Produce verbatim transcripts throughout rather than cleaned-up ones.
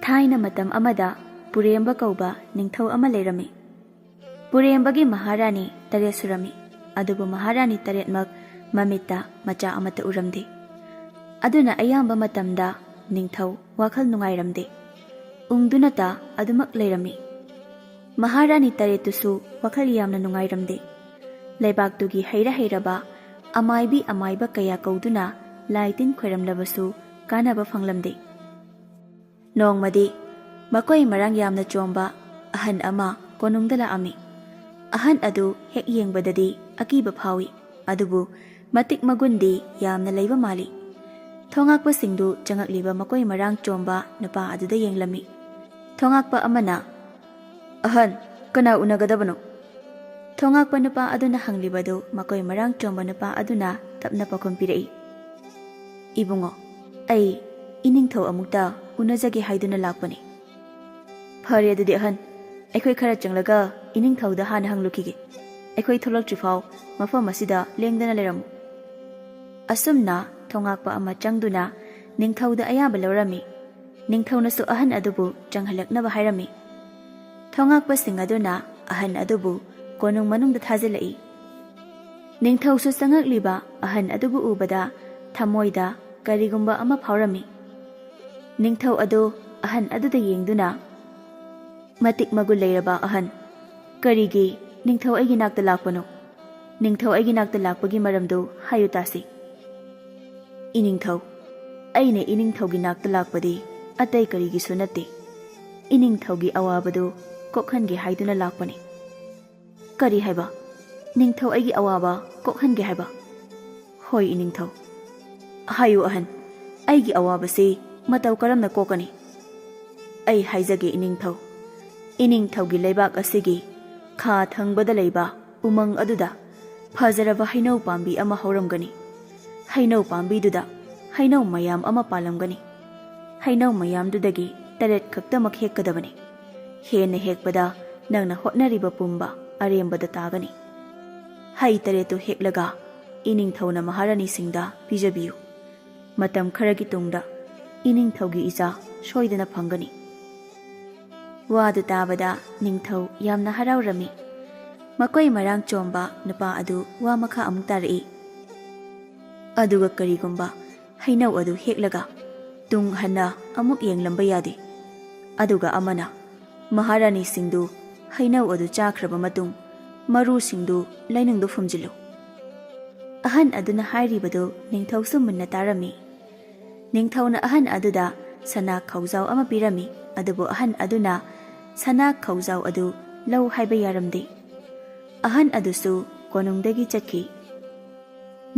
ꯊꯥꯏꯅ ꯃꯇꯝ ꯑꯃꯗ ꯄꯨꯔꯦꯝꯕ ꯀꯧꯕ ꯅꯤꯡꯊꯧ ꯑꯃ ꯂꯩꯔꯝꯃꯤ꯫ ꯄꯨꯔꯦꯝꯕꯒꯤ ꯃꯍꯥꯔꯥꯅꯤ ꯇꯔꯦꯠ ꯁꯨꯔꯝꯃꯤ꯫ ꯑꯗꯨꯕꯨ ꯃꯍꯥꯔꯥꯅꯤ ꯇꯔꯦꯠꯃꯛ ꯃꯃꯤꯠꯇ ꯃꯆꯥ ꯑꯃꯠꯇ ꯎꯔꯝꯗꯦ꯫ ꯑꯗꯨꯅ ꯑꯌꯥꯝꯕ ꯃꯇꯝꯗ ꯅꯤꯡꯊꯧ ꯋꯥꯈꯜ ꯅꯨꯡꯉꯥꯏꯔꯝꯗꯦ꯫ ꯎꯪꯗꯨꯅꯇ ꯑꯗꯨꯃꯛ ꯂꯩꯔꯝꯃꯤ꯫ ꯃꯍꯥꯔꯥꯅꯤ ꯇꯔꯦꯠꯇꯨꯁꯨ ꯋꯥꯈꯜ ꯌꯥꯝꯅ ꯅꯨꯡꯉꯥꯏꯔꯝꯗꯦ꯫ ꯂꯩꯕꯥꯛꯇꯨꯒꯤ ꯍꯩꯔ ꯍꯩꯔꯕ ꯑꯃꯥꯏꯕꯤ ꯑꯃꯥꯏꯕ ꯀꯌꯥ ꯀꯧꯗꯨꯅ ꯂꯥꯏ ꯇꯤꯟ ꯈꯣꯏꯔꯝꯂꯕꯁꯨ ꯀꯥꯟꯅꯕ ꯐꯪꯂꯝꯗꯦ꯫ ꯅꯣꯡꯃꯗꯤ ꯃꯀꯣꯏ ꯃꯔꯥꯡ ꯌꯥꯝꯅ ꯆꯣꯝꯕ ꯑꯍꯟ ꯑꯃ ꯀꯣꯅꯨꯡꯗ ꯂꯥꯛꯑꯝꯃꯤ꯫ ꯑꯍꯟ ꯑꯗꯨ ꯍꯦꯛ ꯌꯦꯡꯕꯗꯗꯤ ꯑꯀꯤꯕ ꯐꯥꯎꯏ, ꯑꯗꯨꯕꯨ ꯃꯇꯤꯛ ꯃꯒꯨꯟꯗꯤ ꯌꯥꯝꯅ ꯂꯩꯕ ꯃꯥꯜꯂꯤ꯫ ꯊꯣꯉꯥꯛꯄꯁꯤꯡꯗꯨ ꯆꯪꯉꯛꯂꯤꯕ ꯃꯀꯣꯏ ꯃꯔꯥꯡ ꯆꯣꯝꯕ ꯅꯨꯄꯥ ꯑꯗꯨꯗ ꯌꯦꯡꯂꯝꯃꯤ꯫ ꯊꯣꯉꯥꯛꯄ ꯑꯃꯅ, "ꯑꯍꯟ, ꯀꯅꯥ ꯎꯅꯒꯗꯕꯅꯣ?" ꯊꯣꯉꯥꯛꯄ ꯅꯨꯄꯥ ꯑꯗꯨꯅ ꯍꯪꯂꯤꯕꯗꯨ ꯃꯀꯣꯏ ꯃꯔꯥꯡ ꯆꯣꯝꯕ ꯅꯨꯄꯥ ꯑꯗꯨꯅ ꯇꯞꯅ ꯄꯥꯎꯈꯨꯝ ꯄꯤꯔꯛꯏ, "ꯏꯕꯨꯡꯉꯣ, ꯑꯩ ꯏꯅꯤꯡꯊꯧ ꯑꯃꯨꯛꯇ ꯎꯅꯖꯒꯦ ꯍꯥꯏꯗꯨꯅ ꯂꯥꯛꯄꯅꯤ꯫" "ꯐꯔꯦ ꯑꯗꯨꯗꯤ ꯑꯍꯟ, ꯑꯩꯈꯣꯏ ꯈꯔ ꯆꯪꯂꯒ ꯏꯅꯤꯡꯊꯧꯗ ꯍꯥꯟꯅ ꯍꯪꯂꯨꯈꯤꯒꯦ꯫ ꯑꯩꯈꯣꯏ ꯊꯣꯛꯂꯛꯇ꯭ꯔꯤꯐꯥꯎ ꯃꯐꯝ ꯑꯁꯤꯗ ꯂꯦꯡꯗꯅ ꯂꯩꯔꯝꯃꯨ꯫" ꯑꯁꯨꯝꯅ ꯊꯣꯉꯥꯛꯄ ꯑꯃ ꯆꯪꯗꯨꯅ ꯅꯤꯡꯊꯧꯗ ꯑꯌꯥꯕ ꯂꯧꯔꯝꯃꯤ꯫ ꯅꯤꯡꯊꯧꯅꯁꯨ ꯑꯍꯟ ꯑꯗꯨꯕꯨ ꯆꯪꯍꯜꯂꯛꯅꯕ ꯍꯥꯏꯔꯝꯃꯤ꯫ ꯊꯣꯉꯥꯛꯄꯁꯤꯡ ꯑꯗꯨꯅ ꯑꯍꯟ ꯑꯗꯨꯕꯨ ꯀꯣꯅꯨꯡ ꯃꯅꯨꯡꯗ ꯊꯥꯖꯤꯜꯂꯛꯏ꯫ ꯅꯤꯡꯊꯧꯁꯨ ꯆꯪꯉꯛꯂꯤꯕ ꯑꯍꯟ ꯑꯗꯨꯕꯨ ꯎꯕꯗ ꯊꯃꯣꯏꯗ ꯀꯔꯤꯒꯨꯝꯕ ꯑꯃ ꯐꯥꯎꯔꯝꯃꯤ꯫ ꯅꯤꯡꯊꯧ ꯑꯗꯨ ꯑꯍꯟ ꯑꯗꯨꯗ ꯌꯦꯡꯗꯨꯅ, "ꯃꯇꯤꯛ ꯃꯒꯨꯟ ꯂꯩꯔꯕ ꯑꯍꯟ, ꯀꯔꯤꯒꯤ ꯅꯤꯡꯊꯧ ꯑꯩꯒꯤ ꯅꯥꯛꯇ ꯂꯥꯛꯄꯅꯣ? ꯅꯤꯡꯊꯧ ꯑꯩꯒꯤ ꯅꯥꯛꯇ ꯂꯥꯛꯄꯒꯤ ꯃꯔꯝꯗꯨ ꯍꯥꯏꯌꯨ ꯇꯥꯁꯤ꯫" "ꯏꯅꯤꯡꯊꯧ, ꯑꯩꯅ ꯏꯅꯤꯡꯊꯧꯒꯤ ꯅꯥꯛꯇ ꯂꯥꯛꯄꯗꯤ ꯑꯇꯩ ꯀꯔꯤꯒꯤꯁꯨ ꯅꯠꯇꯦ꯫ ꯏꯅꯤꯡꯊꯧꯒꯤ ꯑꯋꯥꯕꯗꯨ ꯀꯣꯛꯍꯟꯒꯦ ꯍꯥꯏꯗꯨꯅ ꯂꯥꯛꯄꯅꯤ꯫" "ꯀꯔꯤ ꯍꯥꯏꯕ? ꯅꯤꯡꯊꯧ ꯑꯩꯒꯤ ꯑꯋꯥꯕ ꯀꯣꯛꯍꯟꯒꯦ ꯍꯥꯏꯕ?" "ꯍꯣꯏ ꯏꯅꯤꯡꯊꯧ꯫" "ꯍꯥꯏꯌꯨ ꯑꯍꯟ, ꯑꯩꯒꯤ ꯑꯋꯥꯕꯁꯤ ꯃꯇꯧ ꯀꯔꯝꯅ ꯀꯣꯛꯀꯅꯤ?" "ꯑꯩ ꯍꯥꯏꯖꯒꯦ ꯏꯅꯤꯡꯊꯧ꯫ ꯏꯅꯤꯡꯊꯧꯒꯤ ꯂꯩꯕꯥꯛ ꯑꯁꯤꯒꯤ ꯈꯥ ꯊꯪꯕꯗ ꯂꯩꯕ ꯎꯃꯪ ꯑꯗꯨꯗ ꯐꯖꯔꯕ ꯍꯩꯅꯧ ꯄꯥꯝꯕꯤ ꯑꯃ ꯍꯧꯔꯝꯒꯅꯤ꯫ ꯍꯩꯅꯧ ꯄꯥꯝꯕꯤꯗꯨꯗ ꯍꯩꯅꯧ ꯃꯌꯥꯝ ꯑꯃ ꯄꯥꯜꯂꯝꯒꯅꯤ꯫ ꯍꯩꯅꯧ ꯃꯌꯥꯝꯗꯨꯗꯒꯤ ꯇꯔꯦꯠ ꯈꯛꯇꯃꯛ ꯍꯦꯛꯀꯗꯕꯅꯤ꯫ ꯍꯦꯟꯅ ꯍꯦꯛꯄꯗ ꯅꯪꯅ ꯍꯣꯠꯅꯔꯤꯕ ꯄꯨꯝꯕ ꯑꯔꯦꯝꯕꯗ ꯇꯥꯒꯅꯤ꯫ ꯍꯩ ꯇꯔꯦꯠꯇꯨ ꯍꯦꯛꯂꯒ ꯏꯅꯤꯡꯊꯧꯅ ꯃꯍꯥꯔꯥꯅꯤꯁꯤꯡꯗ ꯄꯤꯖꯕꯤꯌꯨ꯫ ꯃꯇꯝ ꯈꯔꯒꯤ ꯇꯨꯡꯗ ꯏꯅꯤꯡꯊꯧꯒꯤ ꯏꯆꯥ ꯁꯣꯏꯗꯅ ꯐꯪꯒꯅꯤ꯫ ꯋꯥꯗꯨ ꯇꯥꯕꯗ ꯅꯤꯡꯊꯧ ꯌꯥꯝꯅ ꯍꯔꯥꯎꯔꯝꯃꯤ꯫ ꯃꯀꯣꯏ ꯃꯔꯥꯡ ꯆꯣꯝꯕ ꯅꯨꯄꯥ ꯑꯗꯨ ꯋꯥ ꯃꯈꯥ ꯑꯃꯨꯛ ꯇꯥꯔꯛꯏ꯫ ꯑꯗꯨꯒ ꯀꯔꯤꯒꯨꯝꯕ ꯍꯩꯅꯧ ꯑꯗꯨ ꯍꯦꯛꯂꯒ ꯇꯨꯡ ꯍꯟꯅ ꯑꯃꯨꯛ ꯌꯦꯡꯂꯝꯕ ꯌꯥꯗꯦ꯫ ꯑꯗꯨꯒ ꯑꯃꯅ ꯃꯍꯥꯔꯥꯅꯤꯁꯤꯡꯗꯨ ꯍꯩꯅꯧ ꯑꯗꯨ ꯆꯥꯈ꯭ꯔꯕ ꯃꯇꯨꯡ ꯃꯔꯨꯁꯤꯡꯗꯨ ꯂꯩꯅꯨꯡꯗ ꯐꯨꯝꯖꯤꯜꯂꯨ꯫ ꯑꯍꯟ ꯑꯗꯨꯅ ꯍꯥꯏꯔꯤꯕꯗꯨ ꯅꯤꯡꯊꯧꯁꯨ ꯃꯨꯟꯅ ꯇꯥꯔꯝꯃꯤ꯫ ꯅꯤꯡꯊꯧꯅ ꯑꯍꯟ ꯑꯗꯨꯗ ꯁꯅꯥ ꯈꯧꯖꯥꯎ ꯑꯃ ꯄꯤꯔꯝꯃꯤ, ꯑꯗꯨꯕꯨ ꯑꯍꯟ ꯑꯗꯨꯅ ꯁꯅꯥ ꯈꯧꯖꯥꯎ ꯑꯗꯨ ꯂꯧ ꯍꯥꯏꯕ ꯌꯥꯔꯝꯗꯦ꯫ ꯑꯍꯟ ꯑꯗꯨꯁꯨ ꯀꯣꯅꯨꯡꯗꯒꯤ ꯆꯠꯈꯤ꯫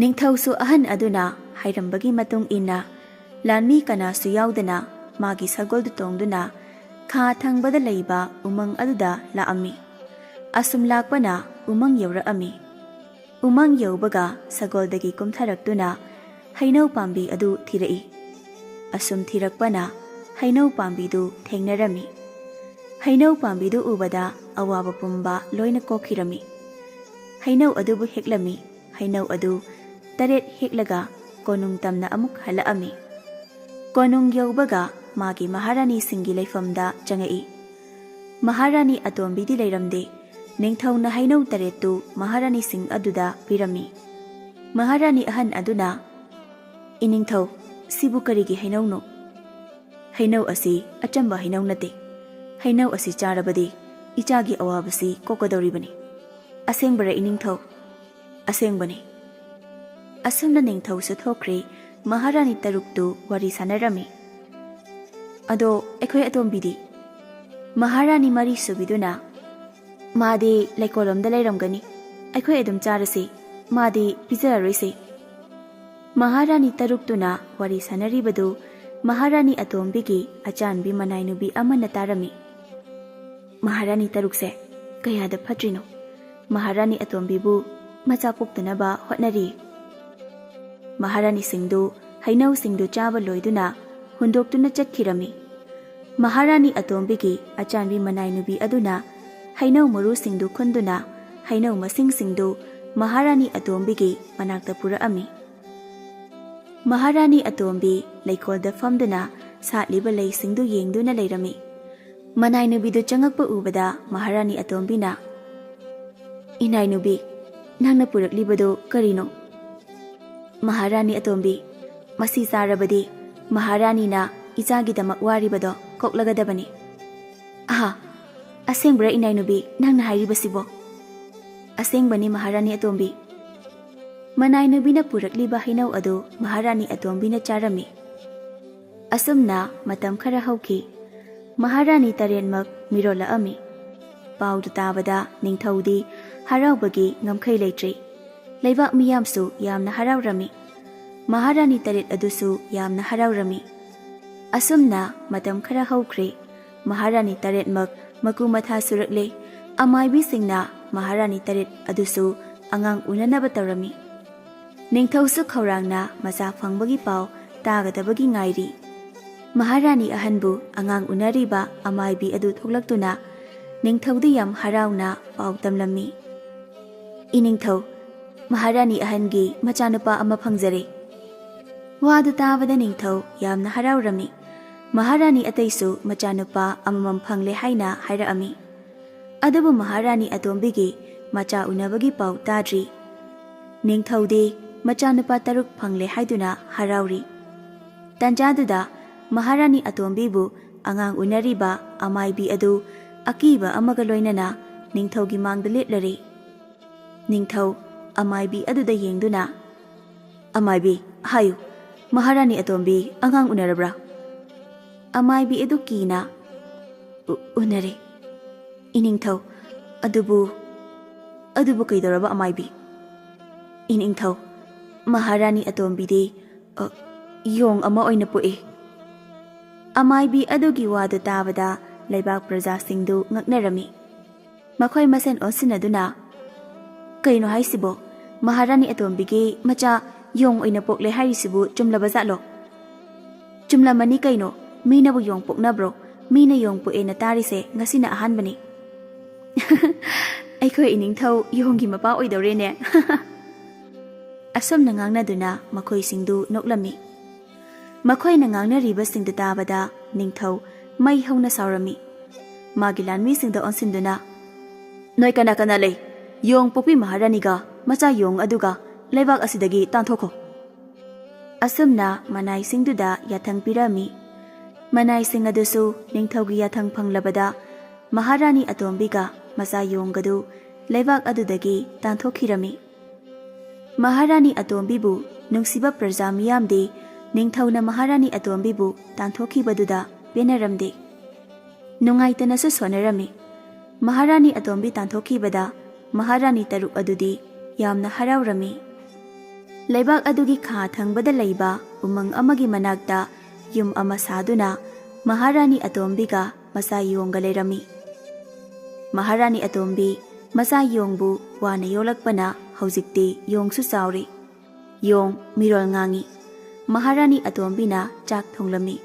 ꯅꯤꯡꯊꯧꯁꯨ ꯑꯍꯟ ꯑꯗꯨꯅ ꯍꯥꯏꯔꯝꯕꯒꯤ ꯃꯇꯨꯡ ꯏꯟꯅ ꯂꯥꯟꯃꯤ ꯀꯅꯥꯁꯨ ꯌꯥꯎꯗꯅ ꯃꯥꯒꯤ ꯁꯒꯣꯜꯗꯨ ꯇꯣꯡꯗꯨꯅ ꯈꯥ ꯊꯪꯕꯗ ꯂꯩꯕ ꯎꯃꯪ ꯑꯗꯨꯗ ꯂꯥꯛꯑꯝꯃꯤ꯫ ꯑꯁꯨꯝ ꯂꯥꯛꯄꯅ ꯎꯃꯪ ꯌꯧꯔꯛꯑꯝꯃꯤ꯫ ꯎꯃꯪ ꯌꯧꯕꯒ ꯁꯒꯣꯜꯗꯒꯤ ꯀꯨꯝꯊꯔꯛꯇꯨꯅ ꯍꯩꯅꯧ ꯄꯥꯝꯕꯤ ꯑꯗꯨ ꯊꯤꯔꯛꯏ꯫ ꯑꯁꯨꯝ ꯊꯤꯔꯛꯄꯅ ꯍꯩꯅꯧ ꯄꯥꯝꯕꯤꯗꯨ ꯊꯦꯡꯅꯔꯝꯃꯤ꯫ ꯍꯩꯅꯧ ꯄꯥꯝꯕꯤꯗꯨ ꯎꯕꯗ ꯑꯋꯥꯕ ꯄꯨꯝꯕ ꯂꯣꯏꯅ ꯀꯣꯛꯈꯤꯔꯝꯃꯤ꯫ ꯍꯩꯅꯧ ꯑꯗꯨꯕꯨ ꯍꯦꯛꯂꯝꯃꯤ꯫ ꯍꯩꯅꯧ ꯑꯗꯨ ꯇꯔꯦꯠ ꯍꯦꯛꯂꯒ ꯀꯣꯅꯨꯡ ꯇꯝꯅ ꯑꯃꯨꯛ ꯍꯜꯂꯛꯑꯝꯃꯤ꯫ ꯀꯣꯅꯨꯡ ꯌꯧꯕꯒ ꯃꯥꯒꯤ ꯃꯍꯥꯔꯥꯅꯤꯁꯤꯡꯒꯤ ꯂꯩꯐꯝꯗ ꯆꯪꯉꯛꯏ꯫ ꯃꯍꯥꯔꯥꯅꯤ ꯑꯇꯣꯝꯕꯤꯗꯤ ꯂꯩꯔꯝꯗꯦ꯫ ꯅꯤꯡꯊꯧꯅ ꯍꯩꯅꯧ ꯇꯔꯦꯠꯇꯨ ꯃꯍꯥꯔꯥꯅꯤꯁꯤꯡ ꯑꯗꯨꯗ ꯄꯤꯔꯝꯃꯤ꯫ ꯃꯍꯥꯔꯥꯅꯤ ꯑꯍꯟ ꯑꯗꯨꯅ, "ꯏꯅꯤꯡꯊꯧ, ꯁꯤꯕꯨ ꯀꯔꯤꯒꯤ ꯍꯩꯅꯧꯅꯣ? ꯍꯩꯅꯧ ꯑꯁꯤ ꯑꯆꯝꯕ ꯍꯩꯅꯧ ꯅꯠꯇꯦ꯫ ꯍꯩꯅꯧ ꯑꯁꯤ ꯆꯥꯔꯕꯗꯤ ꯏꯆꯥꯒꯤ ꯑꯋꯥꯕꯁꯤ ꯀꯣꯛꯀꯗꯧꯔꯤꯕꯅꯤ꯫ ꯑꯁꯦꯡꯕꯔ ꯏꯅꯤꯡꯊꯧ?" "ꯑꯁꯦꯡꯕꯅꯤ꯫" ꯑꯁꯨꯝꯅ ꯅꯤꯡꯊꯧꯁꯨ ꯊꯣꯛꯈ꯭ꯔꯦ꯫ ꯃꯍꯥꯔꯥꯅꯤ ꯇꯔꯨꯛꯇꯨ ꯋꯥꯔꯤ ꯁꯥꯟꯅꯔꯝꯃꯤ꯫ "ꯑꯗꯣ ꯑꯩꯈꯣꯏ ꯑꯇꯣꯝꯕꯤꯗꯤ?" ꯃꯍꯥꯔꯥꯅꯤ ꯃꯔꯤ ꯁꯨꯕꯤꯗꯨꯅ, "ꯃꯥꯗꯤ ꯂꯩꯀꯣꯜꯂꯣꯝꯗ ꯂꯩꯔꯝꯒꯅꯤ, ꯑꯩꯈꯣꯏ ꯑꯗꯨꯝ ꯆꯥꯔꯁꯤ, ꯃꯥꯗꯤ ꯄꯤꯖꯔꯔꯣꯏꯁꯤ꯫" ꯃꯍꯥꯔꯥꯅꯤ ꯇꯔꯨꯛꯇꯨꯅ ꯋꯥꯔꯤ ꯁꯥꯟꯅꯔꯤꯕꯗꯨ ꯃꯍꯥꯔꯥꯅꯤ ꯑꯇꯣꯝꯕꯤꯒꯤ ꯑꯆꯥꯟꯕꯤ ꯃꯅꯥꯏꯅꯨꯕꯤ ꯑꯃꯅ ꯇꯥꯔꯝꯃꯤ꯫ "ꯃꯍꯥꯔꯥꯅꯤ ꯇꯔꯨꯛꯁꯦ ꯀꯌꯥꯗ ꯐꯠꯇ꯭ꯔꯤꯅꯣ! ꯃꯍꯥꯔꯥꯅꯤ ꯑꯇꯣꯝꯕꯤꯕꯨ ꯃꯆꯥ ꯄꯣꯛꯇꯅꯕ ꯍꯣꯠꯅꯔꯤ꯫" ꯃꯍꯥꯔꯥꯅꯤꯁꯤꯡꯗꯨ ꯍꯩꯅꯧꯁꯤꯡꯗꯨ ꯆꯥꯕ ꯂꯣꯏꯗꯨꯅ ꯍꯨꯟꯗꯣꯛꯇꯨꯅ ꯆꯠꯈꯤꯔꯝꯃꯤ꯫ ꯃꯍꯥꯔꯥꯅꯤ ꯑꯇꯣꯝꯕꯤꯒꯤ ꯑꯆꯥꯟꯕꯤ ꯃꯅꯥꯏꯅꯨꯕꯤ ꯑꯗꯨꯅ ꯍꯩꯅꯧ ꯃꯔꯨꯁꯤꯡꯗꯨ ꯈꯨꯟꯗꯨꯅ ꯍꯩꯅꯧ ꯃꯁꯤꯡꯁꯤꯡꯗꯨ ꯃꯍꯥꯔꯥꯅꯤ ꯑꯇꯣꯝꯕꯤꯒꯤ ꯃꯅꯥꯛꯇ ꯄꯨꯔꯛꯑꯝꯃꯤ꯫ ꯃꯍꯥꯔꯥꯅꯤ ꯑꯇꯣꯝꯕꯤ ꯂꯩꯀꯣꯜꯗ ꯐꯝꯗꯨꯅ ꯁꯥꯠꯂꯤꯕ ꯂꯩꯁꯤꯡꯗꯨ ꯌꯦꯡꯗꯨꯅ ꯂꯩꯔꯝꯃꯤ꯫ ꯃꯅꯥꯏꯅꯨꯕꯤꯗꯨ ꯆꯪꯉꯛꯄ ꯎꯕꯗ ꯃꯍꯥꯔꯥꯅꯤ ꯑꯇꯣꯝꯕꯤꯅ, "ꯏꯅꯥꯏꯅꯨꯕꯤ, ꯅꯪꯅ ꯄꯨꯔꯛꯂꯤꯕꯗꯨ ꯀꯔꯤꯅꯣ?" "ꯃꯍꯥꯔꯥꯅꯤ ꯑꯇꯣꯝꯕꯤ, ꯃꯁꯤ ꯆꯥꯔꯕꯗꯤ ꯃꯍꯥꯔꯥꯅꯤꯅ ꯏꯆꯥꯒꯤꯗꯃꯛ ꯋꯥꯔꯤꯕꯗꯣ ꯀꯣꯛꯂꯒꯗꯕꯅꯤ꯫" "ꯑꯍꯥ, ꯑꯁꯦꯡꯕ꯭ꯔꯥ ꯏꯅꯥꯏꯅꯨꯕꯤ ꯅꯪꯅ ꯍꯥꯏꯔꯤꯕꯁꯤꯕꯣ?" "ꯑꯁꯦꯡꯕꯅꯤ ꯃꯍꯥꯔꯥꯅꯤ ꯑꯇꯣꯝꯕꯤ꯫" ꯃꯅꯥꯏꯅꯨꯕꯤꯅ ꯄꯨꯔꯛꯂꯤꯕ ꯍꯩꯅꯧ ꯑꯗꯨ ꯃꯍꯥꯔꯥꯅꯤ ꯑꯇꯣꯝꯕꯤꯅ ꯆꯥꯔꯝꯃꯤ꯫ ꯑꯁꯨꯝꯅ ꯃꯇꯝ ꯈꯔ ꯍꯧꯈꯤ꯫ ꯃꯍꯥꯔꯥꯅꯤ ꯇꯔꯦꯠꯃꯛ ꯃꯤꯔꯣꯜꯂꯛꯑꯝꯃꯤ꯫ ꯄꯥꯎꯗꯨ ꯇꯥꯕꯗ ꯅꯤꯡꯊꯧꯗꯤ ꯍꯔꯥꯎꯕꯒꯤ ꯉꯝꯈꯩ ꯂꯩꯇ꯭ꯔꯤ꯫ ꯂꯩꯕꯥꯛ ꯃꯤꯌꯥꯝꯁꯨ ꯌꯥꯝꯅ ꯍꯔꯥꯎꯔꯝꯃꯤ꯫ ꯃꯍꯥꯔꯥꯅꯤ ꯇꯔꯦꯠ ꯑꯗꯨꯁꯨ ꯌꯥꯝꯅ ꯍꯔꯥꯎꯔꯝꯃꯤ꯫ ꯑꯁꯨꯝꯅ ꯃꯇꯝ ꯈꯔ ꯍꯧꯈ꯭ꯔꯦ꯫ ꯃꯍꯥꯔꯥꯅꯤ ꯇꯔꯦꯠꯃꯛ ꯃꯀꯨ ꯃꯊꯥ ꯁꯨꯔꯛꯂꯦ꯫ ꯑꯃꯥꯏꯕꯤꯁꯤꯡꯅ ꯃꯍꯥꯔꯥꯅꯤ ꯇꯔꯦꯠ ꯑꯗꯨꯁꯨ ꯑꯉꯥꯡ ꯎꯅꯅꯕ ꯇꯧꯔꯝꯃꯤ꯫ ꯅꯤꯡꯊꯧꯁꯨ ꯈꯧꯔꯥꯡꯅ ꯃꯆꯥ ꯐꯪꯕꯒꯤ ꯄꯥꯎ ꯇꯥꯒꯗꯕꯒꯤ ꯉꯥꯏꯔꯤ꯫ ꯃꯍꯥꯔꯥꯅꯤ ꯑꯍꯟꯕꯨ ꯑꯉꯥꯡ ꯎꯅꯔꯤꯕ ꯑꯃꯥꯏꯕꯤ ꯑꯗꯨ ꯊꯣꯛꯂꯛꯇꯨꯅ ꯅꯤꯡꯊꯧꯗ ꯌꯥꯝ ꯍꯔꯥꯎꯅ ꯄꯥꯎ ꯇꯝꯂꯝꯃꯤ꯫ "ꯏꯅꯤꯡꯊꯧ, ꯃꯍꯥꯔꯥꯅꯤ ꯑꯍꯟꯒꯤ ꯃꯆꯥꯅꯨꯄꯥ ꯑꯃ ꯐꯪꯖꯔꯦ꯫" ꯋꯥꯗꯨ ꯇꯥꯕꯗ ꯅꯤꯡꯊꯧ ꯌꯥꯝꯅ ꯍꯔꯥꯎꯔꯝꯃꯤ꯫ ꯃꯍꯥꯔꯥꯅꯤ ꯑꯇꯩꯁꯨ ꯃꯆꯥꯅꯨꯄꯥ ꯑꯃꯃꯝ ꯐꯪꯂꯦ ꯍꯥꯏꯅ ꯍꯥꯏꯔꯛꯑꯝꯃꯤ꯫ ꯑꯗꯨꯕꯨ ꯃꯍꯥꯔꯥꯅꯤ ꯑꯇꯣꯝꯕꯤꯒꯤ ꯃꯆꯥ ꯎꯅꯕꯒꯤ ꯄꯥꯎ ꯇꯥꯗ꯭ꯔꯤ꯫ ꯅꯤꯡꯊꯧꯗꯤ ꯃꯆꯥꯅꯨꯄꯥ ꯇꯔꯨꯛ ꯐꯪꯂꯦ ꯍꯥꯏꯗꯨꯅ ꯍꯔꯥꯎꯔꯤ꯫ ꯇꯟꯖꯥꯗꯨꯗ ꯃꯍꯥꯔꯥꯅꯤ ꯑꯇꯣꯝꯕꯤꯕꯨ ꯑꯉꯥꯡ ꯎꯅꯔꯤꯕ ꯑꯃꯥꯏꯕꯤ ꯑꯗꯨ ꯑꯀꯤꯕ ꯑꯃꯒ ꯂꯣꯏꯅꯅ ꯅꯤꯡꯊꯧꯒꯤ ꯃꯥꯡꯗ ꯂꯦꯞꯂꯔꯦ꯫ ꯅꯤꯡꯊꯧ ꯑꯃꯥꯏꯕꯤ ꯑꯗꯨꯗ ꯌꯦꯡꯗꯨꯅ, "ꯑꯃꯥꯏꯕꯤ, ꯍꯥꯏꯌꯨ, ꯃꯍꯥꯔꯥꯅꯤ ꯑꯇꯣꯝꯕꯤ ꯑꯉꯥꯡ ꯎꯅꯔꯕ꯭ꯔꯥ?" ꯑꯃꯥꯏꯕꯤ ꯑꯗꯨ ꯀꯤꯅ, "ꯎ-, ꯎꯅꯔꯦ, ꯏꯅꯤꯡꯊꯧ꯫ ꯑꯗꯨꯕꯨ, ꯑꯗꯨꯕꯨ ꯀꯩꯗꯧꯔꯕ ꯑꯃꯥꯏꯕꯤ?" "ꯏꯅꯤꯡꯊꯧ, ꯃꯍꯥꯔꯥꯅꯤ ꯑꯇꯣꯝꯕꯤꯗꯤ, ꯑ, ꯌꯣꯡ ꯑꯃ ꯑꯣꯏꯅ ꯄꯣꯛꯏ꯫" ꯑꯃꯥꯏꯕꯤ ꯑꯗꯨꯒꯤ ꯋꯥꯗꯨ ꯇꯥꯕꯗ ꯂꯩꯕꯥꯛ ꯄ꯭ꯔꯖꯥꯁꯤꯡꯗꯨ ꯉꯛꯅꯔꯝꯃꯤ꯫ ꯃꯈꯣꯏ ꯃꯁꯦꯟ ꯑꯣꯟꯁꯤꯟꯅꯗꯨꯅ, "ꯀꯩꯅꯣ ꯍꯥꯏꯁꯤꯕꯣ? ꯃꯍꯥꯔꯥꯅꯤ ꯑꯇꯣꯝꯕꯤꯒꯤ ꯃꯆꯥ ꯌꯣꯡ ꯑꯣꯏꯅ ꯄꯣꯛꯂꯦ ꯍꯥꯏꯔꯤꯁꯤꯕꯨ ꯆꯨꯝꯂꯕ ꯖꯥꯠꯂꯣ?" "ꯆꯨꯝꯂꯝꯃꯅꯤ ꯀꯩꯅꯣ, ꯃꯤꯅꯕꯨ ꯌꯣꯡ ꯄꯣꯛꯅꯕ꯭ꯔꯣ? ꯃꯤꯅ ꯌꯣꯡ ꯄꯣꯛꯑꯦꯅ ꯇꯥꯔꯤꯁꯦ ꯉꯁꯤꯅ ꯑꯍꯥꯟꯕꯅꯤ꯫" "ꯑꯩꯈꯣꯏ ꯏꯅꯤꯡꯊꯧ ꯌꯣꯡꯒꯤ ꯃꯄꯥ ꯑꯣꯏꯗꯧꯔꯦꯅꯦ꯫" ꯑꯁꯨꯝꯅ ꯉꯥꯡꯅꯗꯨꯅ ꯃꯈꯣꯏꯁꯤꯡꯗꯨ ꯅꯣꯛꯂꯝꯃꯤ꯫ ꯃꯈꯣꯏꯅ ꯉꯥꯡꯅꯔꯤꯕꯁꯤꯡꯗꯨ ꯇꯥꯕꯗ ꯅꯤꯡꯊꯧ ꯃꯩ ꯍꯧꯅ ꯁꯥꯎꯔꯝꯃꯤ꯫ ꯃꯥꯒꯤ ꯂꯥꯟꯃꯤꯁꯤꯡꯗ ꯑꯣꯟꯁꯤꯟꯗꯨꯅ, "ꯅꯣꯏ ꯀꯅꯥ ꯀꯅꯥ ꯂꯩ? ꯌꯣꯡ ꯄꯣꯛꯄꯤ ꯃꯍꯥꯔꯥꯅꯤꯒ ꯃꯆꯥ ꯌꯣꯡ ꯑꯗꯨꯒ ꯂꯩꯕꯥꯛ ꯑꯁꯤꯗꯒꯤ ꯇꯥꯟꯊꯣꯛꯈꯣ!" ꯑꯁꯨꯝꯅ ꯃꯅꯥꯏꯁꯤꯡꯗꯨꯗ ꯌꯥꯊꯪ ꯄꯤꯔꯝꯃꯤ꯫ ꯃꯅꯥꯏꯁꯤꯡ ꯑꯗꯨꯁꯨ ꯅꯤꯡꯊꯧꯒꯤ ꯌꯥꯊꯪ ꯐꯪꯂꯕꯗ ꯃꯍꯥꯔꯥꯅꯤ ꯑꯇꯣꯝꯕꯤꯒ ꯃꯆꯥ ꯌꯣꯡꯒꯗꯨ ꯂꯩꯕꯥꯛ ꯑꯗꯨꯗꯒꯤ ꯇꯥꯟꯊꯣꯛꯈꯤꯔꯝꯃꯤ꯫ ꯃꯍꯥꯔꯥꯅꯤ ꯑꯇꯣꯝꯕꯤꯕꯨ ꯅꯨꯡꯁꯤꯕ ꯄ꯭ꯔꯖꯥ ꯃꯤꯌꯥꯝꯗꯤ ꯅꯤꯡꯊꯧꯅ ꯃꯍꯥꯔꯥꯅꯤ ꯑꯇꯣꯝꯕꯤꯕꯨ ꯇꯥꯟꯊꯣꯛꯈꯤꯕꯗꯨꯗ ꯄꯦꯟꯅꯔꯝꯗꯦ꯫ ꯅꯨꯡꯉꯥꯏꯇꯅꯁꯨ ꯁꯣꯟꯅꯔꯝꯃꯤ꯫ ꯃꯍꯥꯔꯥꯅꯤ ꯑꯇꯣꯝꯕꯤ ꯇꯥꯟꯊꯣꯛꯈꯤꯕꯗ ꯃꯍꯥꯔꯥꯅꯤ ꯇꯔꯨꯛ ꯑꯗꯨꯗꯤ ꯌꯥꯝꯅ ꯍꯔꯥꯎꯔꯝꯃꯤ꯫ ꯂꯩꯕꯥꯛ ꯑꯗꯨꯒꯤ ꯈꯥ ꯊꯪꯕꯗ ꯂꯩꯕ ꯎꯃꯪ ꯑꯃꯒꯤ ꯃꯅꯥꯛꯇ ꯌꯨꯝ ꯑꯃ ꯁꯥꯗꯨꯅ ꯃꯍꯥꯔꯥꯅꯤ ꯑꯇꯣꯝꯕꯤꯒ ꯃꯆꯥ ꯌꯣꯡꯒ ꯂꯩꯔꯝꯃꯤ꯫ ꯃꯍꯥꯔꯥꯅꯤ ꯑꯇꯣꯝꯕꯤ ꯃꯆꯥ ꯌꯣꯡꯕꯨ ꯋꯥꯅ ꯌꯣꯛꯂꯛꯄꯅ ꯍꯧꯖꯤꯛꯇꯤ ꯌꯣꯡꯁꯨ ꯆꯥꯎꯔꯦ꯫ ꯌꯣꯡ ꯃꯤꯔꯣꯜ ꯉꯥꯡꯉꯤ꯫ ꯃꯍꯥꯔꯥꯅꯤ ꯑꯇꯣꯝꯕꯤꯅ ꯆꯥꯛ ꯊꯣꯡꯂꯝꯃꯤ꯫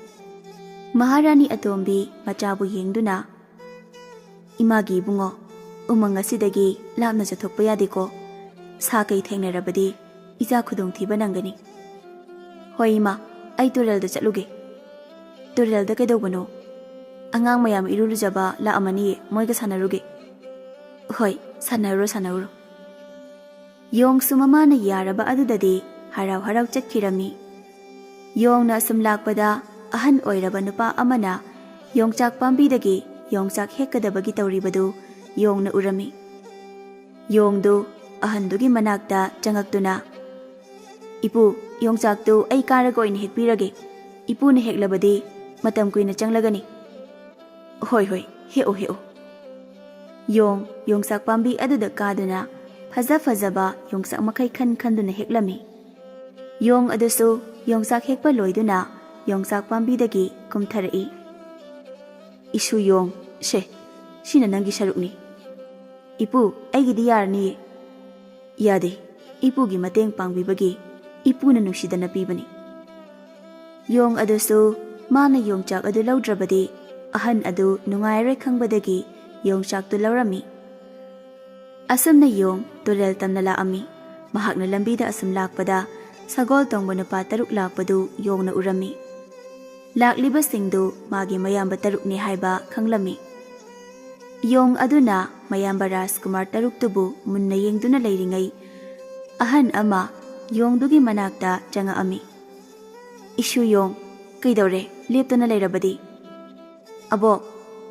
ꯃꯍꯥꯔꯥꯅꯤ ꯑꯇꯣꯝꯕꯤ ꯃꯆꯥꯕꯨ ꯌꯦꯡꯗꯨꯅ, "ꯏꯃꯥꯒꯤ ꯏꯕꯨꯡꯉꯣ, ꯎꯃꯪ ꯑꯁꯤꯗꯒꯤ ꯂꯥꯞꯅ ꯆꯠꯊꯣꯛꯄ ꯌꯥꯗꯦꯀꯣ꯫ ꯁꯥ ꯀꯩ ꯊꯦꯡꯅꯔꯕꯗꯤ ꯏꯆꯥ ꯈꯨꯗꯣꯡꯊꯤꯕ ꯅꯪꯒꯅꯤ꯫" "ꯍꯣꯏ ꯏꯃꯥ, ꯑꯩ ꯇꯨꯔꯦꯜꯗ ꯆꯠꯂꯨꯒꯦ꯫" "ꯇꯨꯔꯦꯜꯗ ꯀꯩꯗꯧꯕꯅꯣ?" "ꯑꯉꯥꯡ ꯃꯌꯥꯝ ꯏꯔꯨ ꯂꯨꯖꯕ ꯂꯥꯛꯑꯝꯃꯅꯤꯌꯦ, ꯃꯣꯏꯒ ꯁꯥꯟꯅꯔꯨꯒꯦ꯫" "ꯍꯣꯏ, ꯁꯥꯟꯅꯔꯨꯔꯣ, ꯁꯥꯟꯅꯔꯨꯔꯣ꯫" ꯌꯣꯡꯁꯨ ꯃꯃꯥꯅ ꯌꯥꯔꯕ ꯑꯗꯨꯗꯗꯤ ꯍꯔꯥꯎ ꯍꯔꯥꯎ ꯆꯠꯈꯤꯔꯝꯃꯤ꯫ ꯌꯣꯡꯅ ꯑꯁꯨꯝ ꯂꯥꯛꯄꯗ ꯑꯍꯟ ꯑꯣꯏꯔꯕ ꯅꯨꯄꯥ ꯑꯃꯅ ꯌꯣꯡꯆꯥꯛ ꯄꯥꯝꯕꯤꯗꯒꯤ ꯌꯣꯡꯆꯥꯛ ꯍꯦꯛꯀꯗꯕꯒꯤ ꯇꯧꯔꯤꯕꯗꯨ ꯌꯣꯡꯅ ꯎꯔꯝꯃꯤ꯫ ꯌꯣꯡꯗꯨ ꯑꯍꯟꯗꯨꯒꯤ ꯃꯅꯥꯛꯇ ꯆꯪꯉꯛꯇꯨꯅ, "ꯏꯄꯨ, ꯌꯣꯡꯆꯥꯛꯇꯨ ꯑꯩ ꯀꯥꯔꯒ ꯑꯣꯏꯅ ꯍꯦꯛꯄꯤꯔꯒꯦ꯫ ꯏꯄꯨꯅ ꯍꯦꯛꯂꯕꯗꯤ ꯃꯇꯝ ꯀꯨꯏꯅ ꯆꯪꯂꯒꯅꯤ꯫" "ꯍꯣꯏ, ꯍꯣꯏ, ꯍꯦꯛꯑꯣ, ꯍꯦꯛꯑꯣ꯫" ꯌꯣꯡ ꯌꯣꯡꯆꯥꯛ ꯄꯥꯝꯕꯤ ꯑꯗꯨꯗ ꯀꯥꯗꯨꯅ ꯐꯖ ꯐꯖꯕ ꯌꯣꯡꯆꯥꯛ ꯃꯈꯩ ꯈꯟ ꯈꯟꯗꯨꯅ ꯍꯦꯛꯂꯝꯃꯤ꯫ ꯌꯣꯡ ꯑꯗꯨꯁꯨ ꯌꯣꯡꯆꯥꯛ ꯍꯦꯛꯄ ꯂꯣꯏꯗꯨꯅ ꯌꯣꯡꯆꯥꯛ ꯄꯥꯝꯕꯤꯗꯒꯤ ꯀꯨꯝꯊꯔꯛꯏ꯫ "ꯏꯁꯨ ꯌꯣꯡ, ꯁꯦ, ꯁꯤꯅ ꯅꯪꯒꯤ ꯁꯔꯨꯛꯅꯤ꯫" "ꯏꯄꯨ, ꯑꯩꯒꯤꯗꯤ ꯌꯥꯔꯅꯤꯌꯦ꯫" "ꯌꯥꯗꯦ, ꯏꯄꯨꯒꯤ ꯃꯇꯦꯡ ꯄꯥꯡꯕꯤꯕꯒꯤ ꯏꯄꯨꯅ ꯅꯨꯡꯁꯤꯗꯅ ꯄꯤꯕꯅꯤ꯫" ꯌꯣꯡ ꯑꯗꯨꯁꯨ ꯃꯥꯅ ꯌꯣꯡꯆꯥꯛ ꯑꯗꯨ ꯂꯧꯗ꯭ꯔꯕꯗꯤ ꯑꯍꯟ ꯑꯗꯨ ꯅꯨꯡꯉꯥꯏꯔꯣꯏ ꯈꯪꯕꯗꯒꯤ ꯌꯣꯡꯆꯥꯛꯇꯨ ꯂꯧꯔꯝꯃꯤ꯫ ꯑꯁꯨꯝꯅ ꯌꯣꯡ ꯇꯨꯔꯦꯜ ꯇꯝꯅ ꯂꯥꯛꯑꯝꯃꯤ꯫ ꯃꯍꯥꯛꯅ ꯂꯝꯕꯤꯗ ꯑꯁꯨꯝ ꯂꯥꯛꯄꯗ ꯁꯒꯣꯜ ꯇꯣꯡꯕ ꯅꯨꯄꯥ ꯇꯔꯨꯛ ꯂꯥꯛꯄꯗꯨ ꯌꯣꯡꯅ ꯎꯔꯝꯃꯤ꯫ ꯂꯥꯛꯂꯤꯕꯁꯤꯡꯗꯨ ꯃꯥꯒꯤ ꯃꯌꯥꯝꯕ ꯇꯔꯨꯛꯅꯤ ꯍꯥꯏꯕ ꯈꯪꯂꯝꯃꯤ꯫ ꯌꯣꯡ ꯑꯗꯨꯅ ꯃꯌꯥꯝꯕ ꯔꯥꯖꯀꯨꯃꯥꯔ ꯇꯔꯨꯛꯇꯨꯕꯨ ꯃꯨꯟꯅ ꯌꯦꯡꯗꯨꯅ ꯂꯩꯔꯤꯉꯩ, ꯑꯍꯟ ꯑꯃ ꯌꯣꯡꯗꯨꯒꯤ ꯃꯅꯥꯛꯇ ꯆꯪꯉꯛꯑꯝꯃꯤ꯫ "ꯏꯁꯨ ꯌꯣꯡ, ꯀꯩꯗꯧꯔꯦ ꯂꯦꯞꯇꯅ ꯂꯩꯔꯕꯗꯤ?" "ꯑꯕꯣꯛ,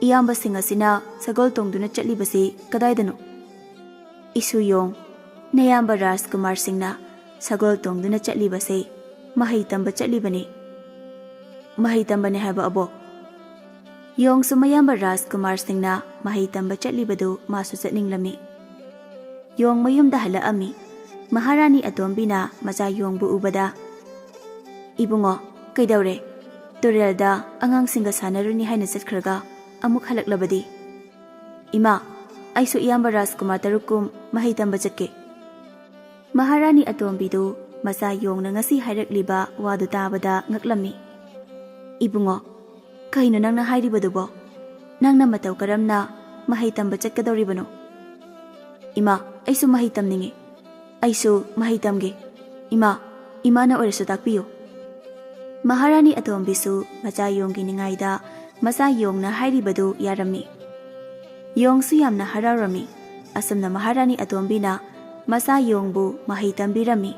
ꯏꯌꯥꯝꯕꯁꯤꯡ ꯑꯁꯤꯅ ꯁꯒꯣꯜ ꯇꯣꯡꯗꯨꯅ ꯆꯠꯂꯤꯕꯁꯤ ꯀꯗꯥꯏꯗꯅꯣ?" "ꯏꯁꯨ ꯌꯣꯡ, ꯅꯌꯥꯝꯕ ꯔꯥꯖꯀꯨꯃꯥꯔꯁꯤꯡꯅ ꯁꯒꯣꯜ ꯇꯣꯡꯗꯨꯅ ꯆꯠꯂꯤꯕꯁꯦ ꯃꯍꯩ ꯇꯝꯕ ꯆꯠꯂꯤꯕꯅꯤ꯫" "ꯃꯍꯩ ꯇꯝꯕꯅꯤ ꯍꯥꯏꯕ, ꯑꯕꯣꯛ?" ꯌꯣꯡꯁꯨ ꯃꯌꯥꯝꯕ ꯔꯥꯖꯀꯨꯃꯥꯔꯁꯤꯡꯅ ꯃꯍꯩ ꯇꯝꯕ ꯆꯠꯂꯤꯕꯗꯨ ꯃꯥꯁꯨ ꯆꯠꯅꯤꯡꯂꯝꯃꯤ꯫ ꯌꯣꯡ ꯃꯌꯨꯝꯗ ꯍꯜꯂꯛꯑꯝꯃꯤ꯫ ꯃꯍꯥꯔꯥꯅꯤ ꯑꯇꯣꯝꯕꯤꯅ ꯃꯆꯥ ꯌꯣꯡꯕꯨ ꯎꯕꯗ, "ꯏꯕꯨꯡꯉꯣ, ꯀꯩꯗꯧꯔꯦ? ꯇꯨꯔꯦꯜꯗ ꯑꯉꯥꯡꯁꯤꯡꯒ ꯁꯥꯟꯅꯔꯨꯅꯤ ꯍꯥꯏꯅ ꯆꯠꯈ꯭ꯔꯒ ꯑꯃꯨꯛ ꯍꯜꯂꯛꯂꯕꯗꯤ?" "ꯏꯃꯥ, ꯑꯩꯁꯨ ꯏꯌꯥꯝꯕ ꯔꯥꯖꯀꯨꯃꯥꯔ ꯇꯔꯨꯛ ꯀꯨꯝ ꯃꯍꯩ ꯇꯝꯕ ꯆꯠꯀꯦ꯫" ꯃꯍꯥꯔꯥꯅꯤ ꯑꯇꯣꯝꯕꯤꯗꯨ ꯃꯆꯥ ꯌꯣꯡꯅ ꯉꯁꯤ ꯍꯥꯏꯔꯛꯂꯤꯕ ꯋꯥꯗꯨ ꯇꯥꯕꯗ ꯉꯛꯂꯝꯃꯤ꯫ "ꯏꯕꯨꯡꯉꯣ, ꯀꯩꯅꯣ ꯅꯪꯅ ꯍꯥꯏꯔꯤꯕꯗꯨꯕꯣ? ꯅꯪꯅ ꯃꯇꯧ ꯀꯔꯝꯅ ꯃꯍꯩ ꯇꯝꯕ ꯆꯠꯀꯗꯧꯔꯤꯕꯅꯣ?" "ꯏꯃꯥ, ꯑꯩꯁꯨ ꯃꯍꯩ ꯇꯝꯅꯤꯡꯉꯤ꯫ ꯑꯩꯁꯨ ꯃꯍꯩ ꯇꯝꯒꯦ꯫ ꯏꯃꯥ, ꯏꯃꯥꯅ ꯑꯣꯏꯔꯁꯨ ꯇꯥꯛꯄꯤꯌꯨ꯫" ꯃꯍꯥꯔꯥꯅꯤ ꯑꯇꯣꯝꯕꯤꯁꯨ ꯃꯆꯥ ꯌꯣꯡꯒꯤ ꯅꯤꯡꯉꯥꯏꯗ ꯃꯆꯥ ꯌꯣꯡꯅ ꯍꯥꯏꯔꯤꯕꯗꯨ ꯌꯥꯔꯝꯃꯤ꯫ ꯌꯣꯡꯁꯨ ꯌꯥꯝꯅ ꯍꯔꯥꯎꯔꯝꯃꯤ꯫ ꯑꯁꯨꯝꯅ ꯃꯍꯥꯔꯥꯅꯤ ꯑꯇꯣꯝꯕꯤꯅ ꯃꯆꯥ ꯌꯣꯡꯕꯨ ꯃꯍꯩ ꯇꯝꯕꯤꯔꯝꯃꯤ꯫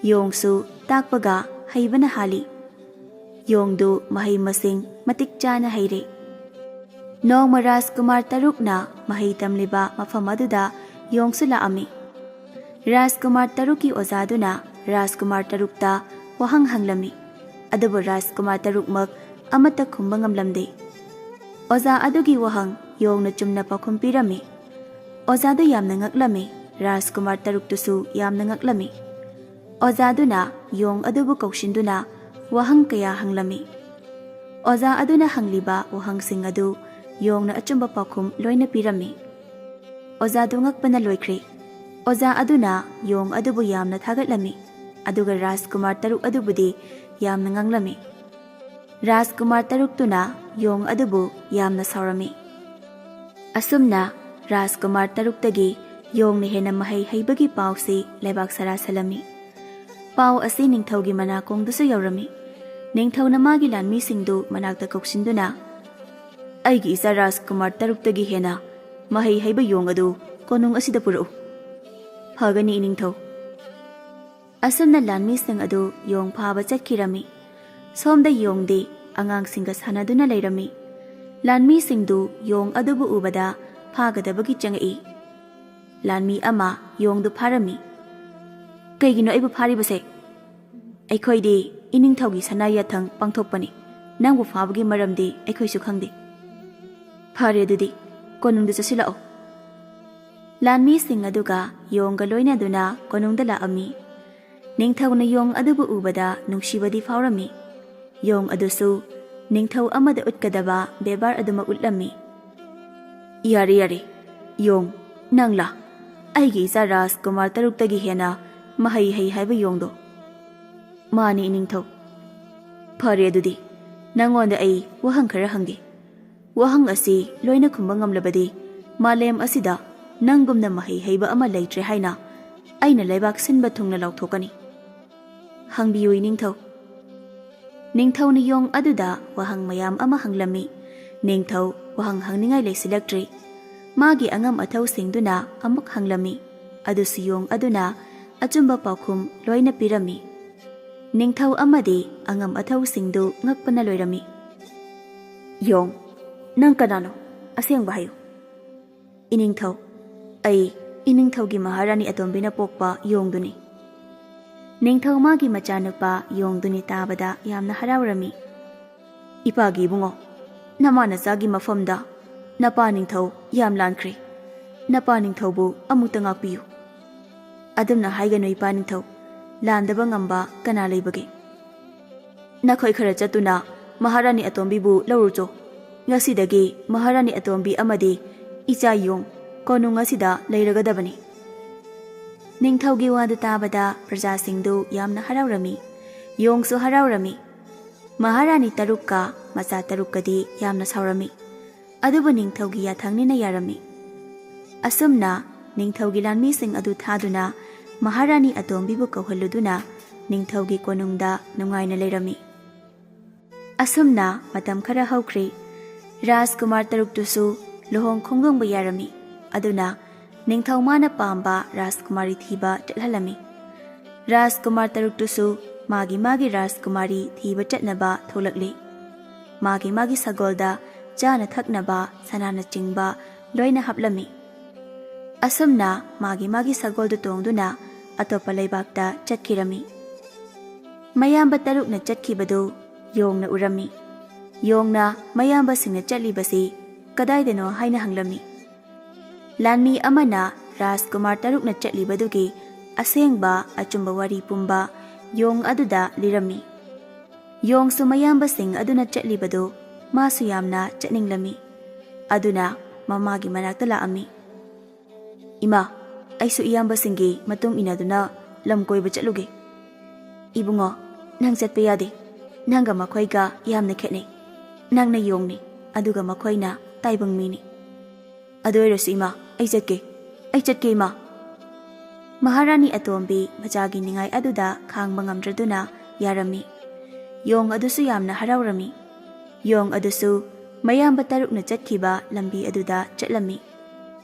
ꯌꯣꯡꯁꯨ ꯇꯥꯛꯄꯒ ꯍꯩꯕꯅ ꯍꯥꯜꯂꯤ꯫ ꯌꯣꯡꯗꯨ ꯃꯍꯩ ꯃꯁꯤꯡ ꯃꯇꯤꯛ ꯆꯥꯅ ꯍꯩꯔꯦ꯫ ꯅꯣꯡꯃ ꯔꯥꯖꯀꯨꯃꯥꯔ ꯇꯔꯨꯛꯅ ꯃꯍꯩ ꯇꯝꯂꯤꯕ ꯃꯐꯝ ꯑꯗꯨꯗ ꯌꯣꯡꯁꯨ ꯂꯥꯛꯑꯝꯃꯤ꯫ ꯔꯥꯖꯀꯨꯃꯥꯔ ꯇꯔꯨꯛꯀꯤ ꯑꯣꯖꯥꯗꯨꯅ ꯔꯥꯖꯀꯨꯃꯥꯔ ꯇꯔꯨꯛꯇ ꯋꯥꯍꯪ ꯍꯪꯂꯝꯃꯤ꯫ ꯑꯗꯨꯕꯨ ꯔꯥꯖꯀꯨꯃꯥꯔ ꯇꯔꯨꯛꯃꯛ ꯑꯃꯠꯇ ꯈꯨꯝꯕ ꯉꯝꯂꯝꯗꯦ꯫ ꯑꯣꯖꯥ ꯑꯗꯨꯒꯤ ꯋꯥꯍꯪ ꯌꯣꯡꯅ ꯆꯨꯝꯅ ꯄꯥꯎꯈꯨꯝ ꯄꯤꯔꯝꯃꯤ꯫ ꯑꯣꯖꯥꯗꯨ ꯌꯥꯝꯅ ꯉꯛꯂꯝꯃꯤ꯫ ꯔꯥꯖꯀꯨꯃꯥꯔ ꯇꯔꯨꯛꯇꯨꯁꯨ ꯌꯥꯝꯅ ꯉꯛꯂꯝꯃꯤ꯫ ꯑꯣꯖꯥꯗꯨꯅ ꯌꯣꯡ ꯑꯗꯨꯕꯨ ꯀꯧꯁꯤꯟꯗꯨꯅ ꯋꯥꯍꯪ ꯀꯌꯥ ꯍꯪꯂꯝꯃꯤ꯫ ꯑꯣꯖꯥ ꯑꯗꯨꯅ ꯍꯪꯂꯤꯕ ꯋꯥꯍꯪꯁꯤꯡ ꯑꯗꯨ ꯌꯣꯡꯅ ꯑꯆꯨꯝꯕ ꯄꯥꯎꯈꯨꯝ ꯂꯣꯏꯅ ꯄꯤꯔꯝꯃꯤ꯫ ꯑꯣꯖꯥꯗꯨ ꯉꯛꯄꯅ ꯂꯣꯏꯈ꯭ꯔꯦ꯫ ꯑꯣꯖꯥ ꯑꯗꯨꯅ ꯌꯣꯡ ꯑꯗꯨꯕꯨ ꯌꯥꯝꯅ ꯊꯥꯒꯠꯂꯝꯃꯤ, ꯑꯗꯨꯒ ꯔꯥꯖꯀꯨꯃꯥꯔ ꯇꯔꯨꯛ ꯑꯗꯨꯕꯨꯗꯤ ꯌꯥꯝꯅ ꯉꯥꯡꯂꯝꯃꯤ꯫ ꯔꯥꯖꯀꯨꯃꯥꯔ ꯇꯔꯨꯛꯇꯨꯅ ꯌꯣꯡ ꯑꯗꯨꯕꯨ ꯌꯥꯝꯅ ꯁꯥꯎꯔꯝꯃꯤ꯫ ꯑꯁꯨꯝꯅ ꯔꯥꯖꯀꯨꯃꯥꯔ ꯇꯔꯨꯛꯇꯒꯤ ꯌꯣꯡꯅ ꯍꯦꯟꯅ ꯃꯍꯩ ꯍꯩꯕꯒꯤ ꯄꯥꯎꯁꯤ ꯂꯩꯕꯥꯛ ꯁꯔꯥ ꯁꯜꯂꯝꯃꯤ꯫ ꯄꯥꯎ ꯑꯁꯤ ꯅꯤꯡꯊꯧꯒꯤ ꯃꯅꯥꯀꯣꯡꯗꯁꯨ ꯌꯧꯔꯝꯃꯤ꯫ ꯅꯤꯡꯊꯧꯅ ꯃꯥꯒꯤ ꯂꯥꯟꯃꯤꯁꯤꯡꯗꯨ ꯃꯅꯥꯛꯇ ꯀꯧꯁꯤꯟꯗꯨꯅ, "ꯑꯩꯒꯤ ꯏꯆꯥ ꯔꯥꯖꯀꯨꯃꯥꯔ ꯇꯔꯨꯛꯇꯒꯤ ꯍꯦꯟꯅ ꯃꯍꯩ ꯍꯩꯕ ꯌꯣꯡ ꯑꯗꯨ ꯀꯣꯅꯨꯡ ꯑꯁꯤꯗ ꯄꯨꯔꯛꯎ"꯫ "ꯐꯒꯅꯤ, ꯏꯅꯤꯡꯊꯧ"꯫ ꯑꯁꯨꯝꯅ ꯂꯥꯟꯃꯤꯁꯤꯡ ꯑꯗꯨ ꯌꯣꯡ ꯐꯥꯕ ꯆꯠꯈꯤꯔꯝꯃꯤ꯫ ꯁꯣꯝꯗ ꯌꯣꯡꯗꯤ ꯑꯉꯥꯡꯁꯤꯡꯒ ꯁꯥꯟꯅꯗꯨꯅ ꯂꯩꯔꯝꯃꯤ꯫ ꯂꯥꯟꯃꯤꯁꯤꯡꯗꯨ ꯌꯣꯡ ꯑꯗꯨꯕꯨ ꯎꯕꯗ ꯐꯥꯒꯗꯕꯒꯤ ꯆꯪꯉꯛꯏ꯫ ꯂꯥꯟꯃꯤ ꯑꯃ ꯌꯣꯡꯗꯨ ꯐꯥꯔꯝꯃꯤ꯫ "ꯀꯩꯒꯤꯅꯣ ꯑꯩꯕꯨ ꯐꯥꯔꯤꯕꯁꯦ?" "ꯑꯩꯈꯣꯏꯗꯤ ꯏꯅꯤꯡꯊꯧꯒꯤ ꯁꯅꯥ ꯌꯥꯊꯪ ꯄꯥꯡꯊꯣꯛꯄꯅꯤ꯫ ꯅꯪꯕꯨ ꯐꯥꯕꯒꯤ ꯃꯔꯝꯗꯤ ꯑꯩꯈꯣꯏꯁꯨ ꯈꯪꯗꯦ"꯫ "ꯐꯔꯦ ꯑꯗꯨꯗꯤ, ꯀꯣꯅꯨꯡꯗ ꯆꯠꯁꯤꯜꯂꯛꯑꯣ"꯫ ꯂꯥꯟꯃꯤꯁꯤꯡ ꯑꯗꯨꯒ ꯌꯣꯡꯒ ꯂꯣꯏꯅꯗꯨꯅ ꯀꯣꯅꯨꯡꯗ ꯂꯥꯛꯑꯝꯃꯤ꯫ ꯅꯤꯡꯊꯧꯅ ꯌꯣꯡ ꯑꯗꯨꯕꯨ ꯎꯕꯗ ꯅꯨꯡꯁꯤꯕꯗꯤ ꯐꯥꯎꯔꯝꯃꯤ꯫ ꯌꯣꯡ ꯑꯗꯨꯁꯨ ꯅꯤꯡꯊꯧ ꯑꯃꯗ ꯎꯠꯀꯗꯕ ꯕꯦꯕꯥꯔ ꯑꯗꯨꯃꯛ ꯎꯠꯂꯝꯃꯤ꯫ "ꯌꯥꯔꯦ, ꯌꯥꯔꯦ, ꯌꯣꯡ, ꯅꯪꯂꯥ? ꯑꯩꯒꯤ ꯏꯆꯥ ꯔꯥꯖꯀꯨꯃꯥꯔ ꯇꯔꯨꯛꯇꯒꯤ ꯍꯦꯟꯅ ꯃꯍꯩ ꯍꯩ ꯍꯥꯏꯕ ꯌꯣꯡꯗꯣ?" "ꯃꯥꯅꯤ, ꯏꯅꯤꯡꯊꯧ"꯫ "ꯐꯔꯦ ꯑꯗꯨꯗꯤ, ꯅꯪꯉꯣꯟꯗ ꯑꯩ ꯋꯥꯍꯪ ꯈꯔ ꯍꯪꯒꯦ꯫ ꯋꯥꯍꯪ ꯑꯁꯤ ꯂꯣꯏꯅ ꯈꯨꯝꯕ ꯉꯝꯂꯕꯗꯤ ꯃꯥꯂꯦꯝ ꯑꯁꯤꯗ ꯅꯪꯒꯨꯝꯅ ꯃꯍꯩ ꯍꯩꯕ ꯑꯃ ꯂꯩꯇ꯭ꯔꯦ ꯍꯥꯏꯅ ꯑꯩꯅ ꯂꯩꯕꯥꯛ ꯁꯤꯟꯕ ꯊꯨꯡꯅ ꯂꯥꯎꯊꯣꯛꯀꯅꯤ"꯫ "ꯍꯪꯕꯤꯌꯨ, ꯏꯅꯤꯡꯊꯧ"꯫ ꯅꯤꯡꯊꯧꯅ ꯌꯣꯡ ꯑꯗꯨꯗ ꯋꯥꯍꯪ ꯃꯌꯥꯝ ꯑꯃ ꯍꯪꯂꯝꯃꯤ꯫ ꯅꯤꯡꯊꯧ ꯋꯥꯍꯪ ꯍꯪꯅꯤꯡꯉꯥꯏ ꯂꯩꯁꯤꯜꯂꯛꯇ꯭ꯔꯤ꯫ ꯃꯥꯒꯤ ꯑꯉꯝ ꯑꯊꯧꯁꯤꯡꯗꯨꯅ ꯑꯃꯨꯛ ꯍꯪꯂꯝꯃꯤ꯫ ꯑꯗꯨꯁꯨ ꯌꯣꯡ ꯑꯗꯨꯅ ꯑꯆꯨꯝꯕ ꯄꯥꯎꯈꯨꯝ ꯂꯣꯏꯅ ꯄꯤꯔꯝꯃꯤ꯫ ꯅꯤꯡꯊꯧ ꯑꯃꯗꯤ ꯑꯉꯝ ꯑꯊꯧꯁꯤꯡꯗꯨ ꯉꯛꯄꯅ ꯂꯣꯏꯔꯝꯃꯤ꯫ "ꯌꯣꯡ, ꯅꯪ ꯀꯅꯥꯅꯣ? ꯑꯁꯦꯡꯕ ꯍꯥꯏꯌꯨ"꯫ "ꯏꯅꯤꯡꯊꯧ, ꯑꯩ ꯏꯅꯤꯡꯊꯧꯒꯤ ꯃꯍꯥꯔꯥꯅꯤ ꯑꯇꯣꯝꯕꯤꯅ ꯄꯣꯛꯄ ꯌꯣꯡꯗꯨꯅꯤ"꯫ ꯅꯤꯡꯊꯧ ꯃꯥꯒꯤ ꯃꯆꯥꯅꯨꯄꯥ ꯌꯣꯡꯗꯨꯅꯤ ꯇꯥꯕꯗ ꯌꯥꯝꯅ ꯍꯔꯥꯎꯔꯝꯃꯤ꯫ "ꯏꯄꯥꯒꯤ ꯏꯕꯨꯡꯉꯣ, ꯅꯃꯥ ꯅꯆꯥꯒꯤ ꯃꯐꯝꯗ ꯅꯄꯥ ꯅꯤꯡꯊꯧ ꯌꯥꯝ ꯂꯥꯟꯈ꯭ꯔꯦ꯫ ꯅꯄꯥ ꯅꯤꯡꯊꯧꯕꯨ ꯑꯃꯨꯛꯇ ꯉꯥꯛꯄꯤꯌꯨ"꯫ "ꯑꯗꯨꯝꯅ ꯍꯥꯏꯒꯅꯨ, ꯏꯄꯥ ꯅꯤꯡꯊꯧ꯫ ꯂꯥꯟꯗꯕ ꯉꯝꯕ ꯀꯅꯥ ꯂꯩꯕꯒꯦ? ꯅꯈꯣꯏ ꯈꯔ ꯆꯠꯇꯨꯅ ꯃꯍꯥꯔꯥꯅꯤ ꯑꯇꯣꯝꯕꯤꯕꯨ ꯂꯧꯔꯨꯆꯣ꯫ ꯉꯁꯤꯗꯒꯤ ꯃꯍꯥꯔꯥꯅꯤ ꯑꯇꯣꯝꯕꯤ ꯑꯃꯗꯤ ꯏꯆꯥ ꯌꯣꯡ ꯀꯣꯅꯨꯡ ꯑꯁꯤꯗ ꯂꯩꯔꯒꯗꯕꯅꯤ"꯫ ꯅꯤꯡꯊꯧꯒꯤ ꯋꯥꯗꯨ ꯇꯥꯕꯗ ꯄ꯭ꯔꯖꯥꯁꯤꯡꯗꯨ ꯌꯥꯝꯅ ꯍꯔꯥꯎꯔꯝꯃꯤ꯫ ꯌꯣꯡꯁꯨ ꯍꯔꯥꯎꯔꯝꯃꯤ꯫ ꯃꯍꯥꯔꯥꯅꯤ ꯇꯔꯨꯛꯀ ꯃꯆꯥ ꯇꯔꯨꯛꯀꯗꯤ ꯌꯥꯝꯅ ꯁꯥꯎꯔꯝꯃꯤ꯫ ꯑꯗꯨꯕꯨ ꯅꯤꯡꯊꯧꯒꯤ ꯌꯥꯊꯪꯅꯤꯅ ꯌꯥꯔꯝꯃꯤ꯫ ꯑꯁꯨꯝꯅ ꯅꯤꯡꯊꯧꯒꯤ ꯂꯥꯟꯃꯤꯁꯤꯡ ꯑꯗꯨ ꯊꯥꯗꯨꯅ ꯃꯍꯥꯔꯥꯅꯤ ꯑꯇꯣꯝꯕꯤꯕꯨ ꯀꯧꯍꯜꯂꯨꯗꯨꯅ ꯅꯤꯡꯊꯧꯒꯤ ꯀꯣꯅꯨꯡꯗ ꯅꯨꯡꯉꯥꯏꯅ ꯂꯩꯔꯝꯃꯤ꯫ ꯑꯁꯨꯝꯅ ꯃꯇꯝ ꯈꯔ ꯍꯧꯈ꯭ꯔꯦ꯫ ꯔꯥꯖꯀꯨꯃꯥꯔ ꯇꯔꯨꯛꯇꯨꯁꯨ ꯂꯨꯍꯣꯡ ꯈꯣꯡꯗꯣꯡꯕ ꯌꯥꯔꯝꯃꯤ꯫ ꯑꯗꯨꯅ ꯅꯤꯡꯊꯧ ꯃꯥꯅ ꯄꯥꯝꯕ ꯔꯥꯖꯀꯨꯃꯥꯔꯤ ꯊꯤꯕ ꯆꯠꯍꯜꯂꯝꯃꯤ꯫ ꯔꯥꯖꯀꯨꯃꯥꯔ ꯇꯔꯨꯛꯇꯨꯁꯨ ꯃꯥꯒꯤ ꯃꯥꯒꯤ ꯔꯥꯖꯀꯨꯃꯥꯔꯤ ꯊꯤꯕ ꯆꯠꯅꯕ ꯊꯣꯛꯂꯛꯂꯤ꯫ ꯃꯥꯒꯤ ꯃꯥꯒꯤ ꯁꯒꯣꯜꯗ ꯆꯥꯅ ꯊꯛꯅꯕ ꯁꯅꯥꯅꯆꯤꯡꯕ ꯂꯣꯏꯅ ꯍꯥꯞꯂꯝꯃꯤ꯫ ꯑꯁꯨꯝꯅ ꯃꯥꯒꯤ ꯃꯥꯒꯤ ꯁꯒꯣꯜꯗꯨ ꯇꯣꯡꯗꯨꯅ ꯑꯇꯣꯞꯄ ꯂꯩꯕꯥꯛꯇ ꯆꯠꯈꯤꯔꯝꯃꯤ꯫ ꯃꯌꯥꯝꯕ ꯇꯔꯨꯛꯅ ꯆꯠꯈꯤꯕꯗꯨ ꯌꯣꯡꯅ ꯎꯔꯝꯃꯤ꯫ ꯌꯣꯡꯅ ꯃꯌꯥꯝꯕꯁꯤꯡꯅ ꯆꯠꯂꯤꯕꯁꯤ ꯀꯗꯥꯏꯗꯅꯣ ꯍꯥꯏꯅ ꯍꯪꯂꯝꯃꯤ꯫ ꯂꯥꯟꯃꯤ ꯑꯃꯅ ꯔꯥꯖꯀꯨꯃꯥꯔ ꯇꯔꯨꯛꯅ ꯆꯠꯂꯤꯕꯗꯨꯒꯤ ꯑꯁꯦꯡꯕ ꯑꯆꯨꯝꯕ ꯋꯥꯔꯤ ꯄꯨꯝꯕ ꯌꯣꯡ ꯑꯗꯨꯗ ꯂꯤꯔꯝꯃꯤ꯫ ꯌꯣꯡꯁꯨ ꯃꯌꯥꯝꯕꯁꯤꯡ ꯑꯗꯨꯅ ꯆꯠꯂꯤꯕꯗꯨ ꯃꯥꯁꯨ ꯌꯥꯝꯅ ꯆꯠꯅꯤꯡꯂꯝꯃꯤ꯫ ꯑꯗꯨꯅ ꯃꯃꯥꯒꯤ ꯃꯅꯥꯛꯇ ꯂꯥꯛꯑꯝꯃꯤ꯫ "ꯏꯃꯥ, ꯑꯩꯁꯨ ꯏꯌꯥꯝꯕꯁꯤꯡꯒꯤ ꯃꯇꯨꯡ ꯏꯟꯅꯗꯨꯅ ꯂꯝ ꯀꯣꯏꯕ ꯆꯠꯂꯨꯒꯦ꯫" "ꯏꯕꯨꯡꯉꯣ, ꯅꯪ ꯆꯠꯄ ꯌꯥꯗꯦ꯫ ꯅꯪꯒ ꯃꯈꯣꯏꯒ ꯌꯥꯝꯅ ꯈꯦꯠꯅꯩ꯫ ꯅꯪꯅ ꯌꯣꯡꯅꯤ, ꯑꯗꯨꯒ ꯃꯈꯣꯏꯅ ꯇꯥꯏꯕꯪ ꯃꯤꯅꯤ꯫" "ꯑꯗꯨ ꯑꯣꯏꯔꯁꯨ ꯏꯃꯥ, ꯑꯩ ꯆꯠꯀꯦ꯫ ꯑꯩ ꯆꯠꯀꯦ ꯏꯃꯥ꯫" ꯃꯍꯥꯔꯥꯅꯤ ꯑꯇꯣꯝꯕꯤ ꯃꯆꯥꯒꯤ ꯅꯤꯡꯉꯥꯏ ꯑꯗꯨꯗ ꯈꯥꯡꯕ ꯉꯝꯗ꯭ꯔꯗꯨꯅ ꯌꯥꯔꯝꯃꯤ꯫ ꯌꯣꯡ ꯑꯗꯨꯁꯨ ꯌꯥꯝꯅ ꯍꯔꯥꯎꯔꯝꯃꯤ꯫ ꯌꯣꯡ ꯑꯗꯨꯁꯨ ꯃꯌꯥꯝꯕ ꯇꯔꯨꯛꯅ ꯆꯠꯈꯤꯕ ꯂꯝꯕꯤ ꯑꯗꯨꯗ ꯆꯠꯂꯝꯃꯤ꯫